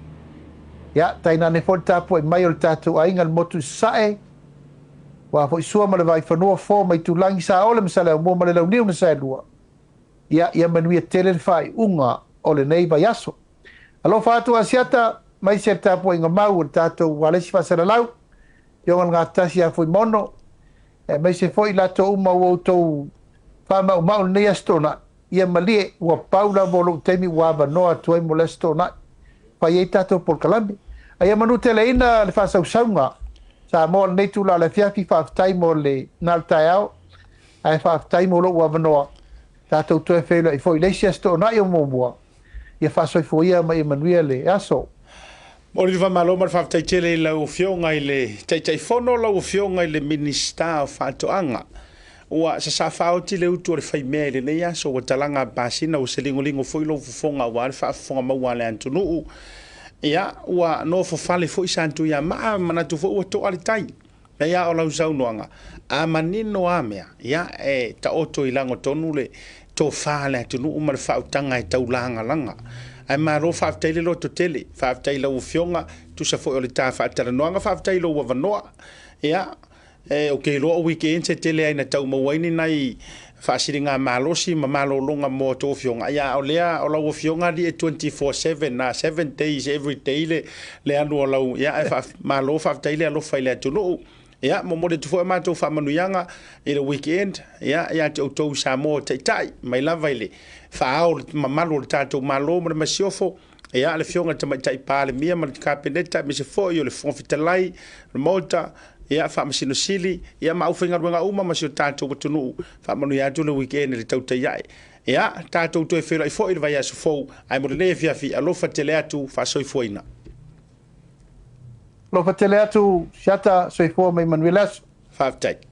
Ia, tainane foi le tapuai mai o le tatou aiga i le motu i Sasae, aua foi Sua ma le Vaifanua, Fofo ma Itulagi, Saole ma Saleaaumua ma le Launiu na Saelua. Ia, ia manuia tele le faaiuga o lenei vaiaso. Alofa atu Asiata, maise le tapuaiga mau o le tatou ualesi faasalalau, Afioga i le Gatasi ia Fuimono, aemaise foi i latou uma ua outou faamaumau lenei Aso Toonai. Ia malie, ua pau lava o lou taimi ua avanoa atu ai mo le Aso Toonai, fai ai tatou polokalame. A ia manuteleina le faasausauga Samoa o lenei itula o le afiafi, faafetai mo le na le taeao, ae faafetai mo lou avanoa. Tatou toe feiloai foi i le isi Aso Toonai o muamua. Ia faasoifua ia ma ia manuia le aso.
Momoli le faamalo ma le faafetai tele i lau Afioga i le Taitaifono, lau Afioga i le Minisita o Faatoaga. Ua sasaa faaoti le utu o le faimea i lenei aso, ua talaga a pasina, ua seligoligo foi lou fofoga aua le faafofoga maua a le atunuu. Ia, ua nofofale foi Satuiamaa, manatu foi ua toa le tai. Pei lava o lau saunoaga, a manino a mea, ia, e taoto i lago tonu le tofa a le atunuu ma le faautaga e taulagalaga. Ae malo faafetai le lototele, faafetai i lau Afioga, tusa foi o le ta faatalanoaga, faafetai i lou avanoa. Ia, e, ou te iloa o weekends e tele ai na tau maua ai ni nai faasiligamalosi ma malologa mo a outou afioga, ia, a o lea o lau Afioga alii e 24/7, na 7 days every day le, le alu o lau, ia, ae faaf, malo faafetai le alofa i le atunuu. Ia, momoli atu foi a matou faamanuiaga i le weekend, ia, ia te outou i Samoa o Taitai, mai lava i le faa-ao o le mamalu o le tatou Malo ma le Masiofo, ia, le Afioga i le Tamaitai Palemia ma le Kapeneta, aemaise foi o le Fofoga Fetalai, le Maota, ia, Faamasino Sili, ia, ma aufaigaluega uma ma si o tatou atunuu. Faamanuia atu le weekend i le tautai ae. Ia, tatou toe feiloai foi i le vaiaso fou, ae mo lenei afiafi, alofa tele atu, faasoifuaina.
Alofa tele atu, Siata, soifua ma ia manuia le aso.
Faafetai.